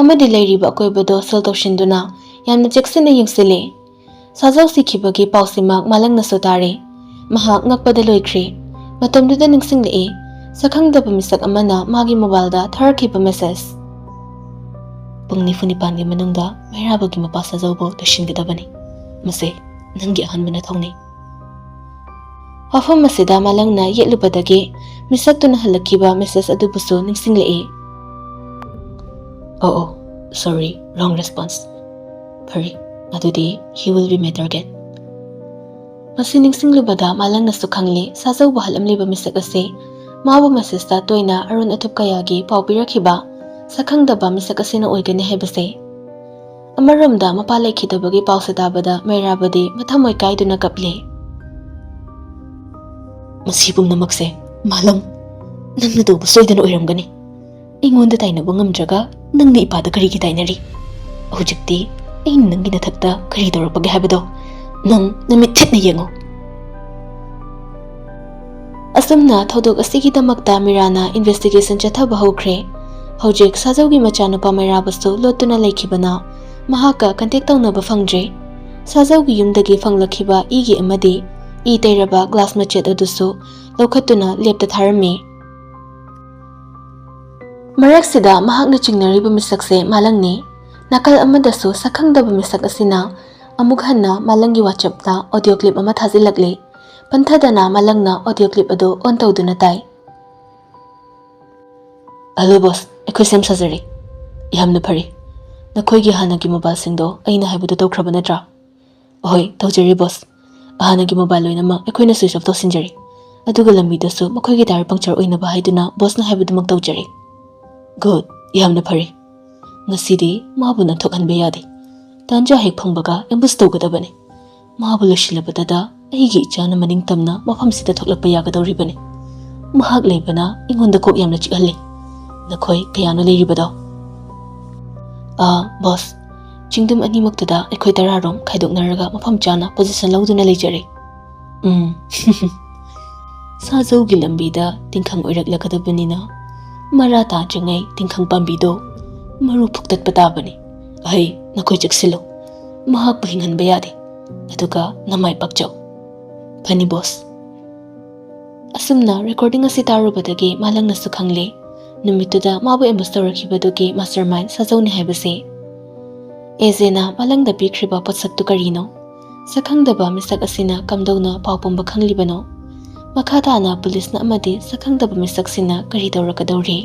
ꯑꯃꯗꯤ ꯂꯩꯔꯤꯕ ꯑꯀꯣꯏꯕꯗꯣ ꯁꯤꯜ ꯇꯧꯁꯤꯟꯗꯨꯅ ꯌꯥꯝꯅ ꯆꯦꯛꯁꯤꯟꯅ ꯌꯦꯡꯁꯤꯜꯂꯦ꯫ ꯁꯥꯖꯧ ꯁꯤꯈꯤꯕꯒꯤ ꯄꯥꯎꯁꯤꯃꯛ ꯃꯥꯂꯪꯅꯁꯨ ꯇꯥꯔꯦ꯫ ꯃꯍꯥꯛ ꯉꯛꯄꯗ ꯂꯣꯏꯈ꯭ꯔꯦ꯫ ꯃꯇꯝꯗꯨꯗ ꯅꯤꯡꯁꯤꯡꯂꯛꯏ, ꯁꯛꯈꯪꯗꯕ ꯃꯤꯁꯛ ꯑꯃꯅ ꯃꯥꯒꯤ ꯃꯣꯕꯥꯏꯜꯗ ꯊꯥꯔꯛꯈꯤꯕ ꯃꯦꯁꯦꯖ꯫ "ꯄꯨꯡ ꯅꯤꯐꯨ ꯅꯤꯄꯥꯟꯒꯤ ꯃꯅꯨꯡꯗ ꯃꯩꯔꯥꯕꯒꯤ ꯃꯄꯥ ꯁꯥꯖꯧꯕꯨ ꯂꯣꯏꯁꯤꯟꯒꯗꯕꯅꯤ꯫ ꯃꯁꯤ ꯅꯪꯒꯤ ꯑꯍꯥꯟꯕ ꯅꯊꯧꯅꯤ"꯫ ꯋꯥꯐꯝ ꯑꯁꯤꯗ ꯃꯥꯂꯪꯅ ꯌꯦꯠꯂꯨꯕꯗꯒꯤ ꯃꯤꯁꯛꯇꯨꯅ ꯍꯜꯂꯛꯈꯤꯕ ꯃꯦꯁꯦꯖ ꯑꯗꯨꯕꯨꯁꯨ ꯅꯤꯡꯁꯤꯡꯂꯛꯏ꯫ "ꯑꯣ, ꯑꯣ, sorry, wrong response꯫ ꯐꯔꯦ, ꯑꯗꯨꯗꯤ he will be made again"꯫ ꯃꯁꯤ ꯅꯤꯡꯁꯤꯡꯂꯨꯕꯗ ꯃꯥꯂꯪꯅꯁꯨ ꯈꯪꯂꯦ, ꯁꯥꯖꯧꯕ ꯍꯥꯠꯂꯝꯂꯤꯕ ꯃꯤꯁꯛ ꯑꯁꯤ ꯃꯥꯕꯨ ꯃꯦꯁꯦꯖꯇ ꯇꯣꯏꯅ ꯑꯔꯣꯟ ꯑꯊꯨꯞ ꯀꯌꯥꯒꯤ ꯄꯥꯎ ꯄꯤꯔꯛꯈꯤꯕ ꯁꯛꯈꯪꯗꯕ ꯃꯤꯁꯛ ꯑꯁꯤꯅ ꯑꯣꯏꯒꯅꯤ ꯍꯥꯏꯕꯁꯦ꯫ ꯑꯃꯔꯣꯝꯗ ꯃꯄꯥ ꯂꯩꯈꯤꯗꯕꯒꯤ ꯄꯥꯎꯁꯦ ꯇꯥꯕꯗ ꯃꯩꯔꯥꯕꯗꯤ ꯃꯊꯃꯣꯏ ꯀꯥꯏꯗꯨꯅ ꯀꯞꯂꯤ꯫ "ꯃꯁꯤ ꯄꯨꯝꯅꯃꯛꯁꯦ ꯃꯥꯂꯪ, ꯅꯪꯅ ꯇꯧꯕ ꯁꯣꯏꯗꯅ ꯑꯣꯏꯔꯝꯒꯅꯤ꯫ ꯑꯩꯉꯣꯟꯗ ꯇꯥꯏꯅꯕ ꯉꯝꯗ꯭ꯔꯒ ꯅꯪꯅ ꯏꯄꯥꯗ ꯀꯔꯤꯒꯤ ꯇꯥꯏꯅꯔꯤ? ꯍꯧꯖꯤꯛꯇꯤ ꯑꯩꯅ ꯅꯪꯒꯤ ꯅꯊꯛꯇ ꯀꯔꯤ ꯇꯧꯔꯛꯄꯒꯦ ꯍꯥꯏꯕꯗꯣ ꯅꯪ ꯅꯃꯤꯠ ꯊꯤꯠꯅ ꯌꯦꯡꯉꯨ꯫ ꯑꯁꯨꯝꯅ ꯊꯧꯗꯣꯛ ꯑꯁꯤꯒꯤꯗꯃꯛꯇ ꯃꯤꯔꯥꯅ ꯏꯟꯚꯦꯁꯇꯤꯒꯦꯁꯟ ꯆꯠꯊꯕ ꯍꯧꯈ꯭ꯔꯦ꯫ ꯍꯧꯖꯤꯛ ꯁꯥꯖꯧꯒꯤ ꯃꯆꯥꯅꯨꯄꯥ ꯃꯩꯔꯥꯕꯁꯨ ꯂꯣꯠꯇꯨꯅ ꯂꯩꯈꯤꯕꯅ ꯃꯍꯥꯛꯀ ꯀꯟꯇꯦꯛ ꯇꯧꯅꯕ ꯐꯪꯗ꯭ꯔꯦ꯫ ꯁꯥꯖꯧꯒꯤ ꯌꯨꯝꯗꯒꯤ ꯐꯪꯂꯛꯈꯤꯕ ꯏꯒꯤ ꯑꯃꯗꯤ ꯏ ꯇꯩꯔꯕ ꯒ꯭ꯂꯥꯁ ꯃꯆꯦꯠ ꯑꯗꯨꯁꯨ ꯂꯧꯈꯠꯇꯨꯅ ꯂꯦꯞꯇ ꯊꯥꯔꯝꯃꯤ꯫ ꯃꯔꯛꯁꯤꯗ ꯃꯍꯥꯛꯅ ꯆꯤꯡꯅꯔꯤꯕ ꯃꯤꯁꯛꯁꯦ ꯃꯥꯂꯪꯅꯤ꯫ ꯅꯥꯀꯜ ꯑꯃꯗꯁꯨ ꯁꯛꯈꯪꯗꯕ ꯃꯤꯁꯛ ꯑꯁꯤꯅ ꯑꯃꯨꯛ ꯍꯟꯅ ꯃꯥꯂꯪꯒꯤ ꯋꯥꯆꯞꯇ ꯑꯣꯗꯤꯑꯣ ꯀ꯭ꯂꯤꯞ ꯑꯃ ꯊꯥꯖꯤꯜꯂꯛꯂꯤ꯫ ꯄꯟꯊꯗꯅ ꯃꯥꯂꯪꯅ ꯑꯣꯗꯤꯑꯣ ꯀ꯭ꯂꯤꯞ ꯑꯗꯨ ꯑꯣꯟ ꯇꯧꯗꯨꯅ ꯇꯥꯏ꯫ "ꯍꯜꯂꯣ ꯕꯣꯁ, ꯑꯩꯈꯣꯏ ꯁꯦꯝ ꯁꯥꯖꯔꯦ꯫ ꯌꯥꯝꯅ ꯐꯔꯦ꯫ ꯅꯈꯣꯏꯒꯤ ꯍꯥꯟꯅꯒꯤ ꯃꯣꯕꯥꯏꯜꯁꯤꯡꯗꯣ ꯑꯩꯅ ꯍꯥꯏꯕꯗꯨ ꯇꯧꯈ꯭ꯔꯕ ꯅꯠꯇ꯭ꯔꯥ?" "ꯑꯍꯣꯏ, ꯇꯧꯖꯔꯦ ꯕꯣꯁ꯫ ꯍꯥꯟꯅꯒꯤ ꯃꯣꯕꯥꯏꯜ ꯂꯣꯏꯅꯃꯛ ꯑꯩꯈꯣꯏꯅ ꯁ꯭ꯋꯤꯆ ꯑꯣꯐ ꯇꯧꯁꯤꯟꯖꯔꯦ꯫ ꯑꯗꯨꯒ ꯂꯝꯕꯤꯗꯁꯨ ꯃꯈꯣꯏꯒꯤ ꯇꯥꯌꯔ ꯄꯪꯆꯔ ꯑꯣꯏꯅꯕ ꯍꯥꯏꯗꯨꯅ ꯕꯣꯁꯅ ꯍꯥꯏꯕꯗꯨꯃꯛ ꯇꯧꯖꯔꯦ꯫" "ꯒꯨꯗ, ꯌꯥꯝꯅ ꯐꯔꯦ꯫ ꯉꯁꯤꯗꯤ ꯃꯥꯕꯨ ꯅꯥꯟꯊꯣꯛꯍꯟꯕ ꯌꯥꯗꯦ꯫ ꯇꯥꯟꯖꯥ ꯍꯦꯛ ꯐꯪꯕꯒ ꯑꯦꯝꯕꯨꯁ ꯇꯧꯒꯗꯕꯅꯤ꯫ ꯃꯥꯕꯨ ꯂꯣꯏꯁꯤꯜꯂꯕꯗꯗ ꯑꯩꯒꯤ ꯏꯆꯥꯅ ꯃꯅꯤꯡ ꯇꯝꯅ ꯃꯐꯝꯁꯤꯗ ꯊꯣꯛꯂꯛꯄ ꯌꯥꯒꯗꯧꯔꯤꯕꯅꯤ꯫ ꯃꯍꯥꯛ ꯂꯩꯕꯅ ꯑꯩꯉꯣꯟꯗ ꯀꯣꯛ ꯌꯥꯝꯅ ꯆꯤꯛꯍꯜꯂꯤ꯫ ꯅꯈꯣꯏ ꯀꯌꯥꯅꯣ ꯂꯩꯔꯤꯕꯗꯣ?" "ꯑꯥ, ꯕꯣꯁ, ꯆꯤꯡꯗꯨꯝ ꯑꯅꯤꯃꯛꯇꯨꯗ ꯑꯩꯈꯣꯏ ꯇꯔꯥꯔꯣꯝ ꯈꯥꯏꯗꯣꯛꯅꯔꯒ ꯃꯐꯝ ꯆꯥꯅ ꯄꯣꯖꯤꯁꯟ ꯂꯧꯗꯨꯅ ꯂꯩꯖꯔꯦ꯫" "ꯎꯝ, ꯁꯥꯖꯧꯒꯤ ꯂꯝꯕꯤꯗ ꯇꯤꯡꯈꯪ ꯑꯣꯏꯔꯛꯂꯒꯗꯕꯅꯤꯅ ꯃꯔꯥ ꯇꯥꯗ꯭ꯔꯤꯉꯩ ꯇꯤꯡꯈꯪ ꯄꯥꯝꯕꯤꯗꯣ ꯃꯔꯨ ꯐꯨꯛꯇꯠꯄ ꯇꯥꯕꯅꯤ꯫ ꯑꯍꯩ, ꯅꯈꯣꯏ ꯆꯦꯛꯁꯤꯜꯂꯨ꯫ ꯃꯍꯥꯛꯄꯨ ꯍꯤꯡꯍꯟꯕ ꯌꯥꯗꯦ꯫ ꯑꯗꯨꯒ ꯅꯃꯥꯏ ꯄꯥꯛꯆꯧ꯫ ꯐꯅꯤ ꯕꯣꯁ꯫" ꯑꯁꯨꯝꯅ ꯔꯦꯀꯣꯔꯗꯤꯡ ꯑꯁꯤ ꯇꯥꯔꯨꯕꯗꯒꯤ ꯃꯥꯂꯪꯅꯁꯨ ꯈꯪꯂꯦ, ꯅꯨꯃꯤꯠꯇꯨꯗ ꯃꯥꯕꯨ ꯑꯦꯝꯕꯨꯁ ꯇꯧꯔꯛꯈꯤꯕꯗꯨꯒꯤ ꯃꯥꯁꯇꯔ ꯃꯥꯏꯟ ꯁꯥꯖꯧꯅꯤ ꯍꯥꯏꯕꯁꯦ꯫ ꯑꯦꯖꯦꯅ ꯃꯥꯂꯪꯗ ꯄꯤꯈ꯭ꯔꯤꯕ ꯄꯣꯠꯁꯛꯇꯨ ꯀꯔꯤꯅꯣ? ꯁꯛꯈꯪꯗꯕ ꯃꯤꯁꯛ ꯑꯁꯤꯅ ꯀꯝꯗꯧꯅ ꯄꯥꯎ ꯄꯨꯝꯕ ꯈꯪꯂꯤꯕꯅꯣ? ꯃꯈꯥ ꯇꯥꯅ ꯄꯨꯂꯤꯁꯅ ꯑꯃꯗꯤ ꯁꯛꯈꯪꯗꯕ ꯃꯤꯁꯛꯁꯤꯅ ꯀꯔꯤ ꯇꯧꯔꯛꯀꯗꯧꯔꯤ?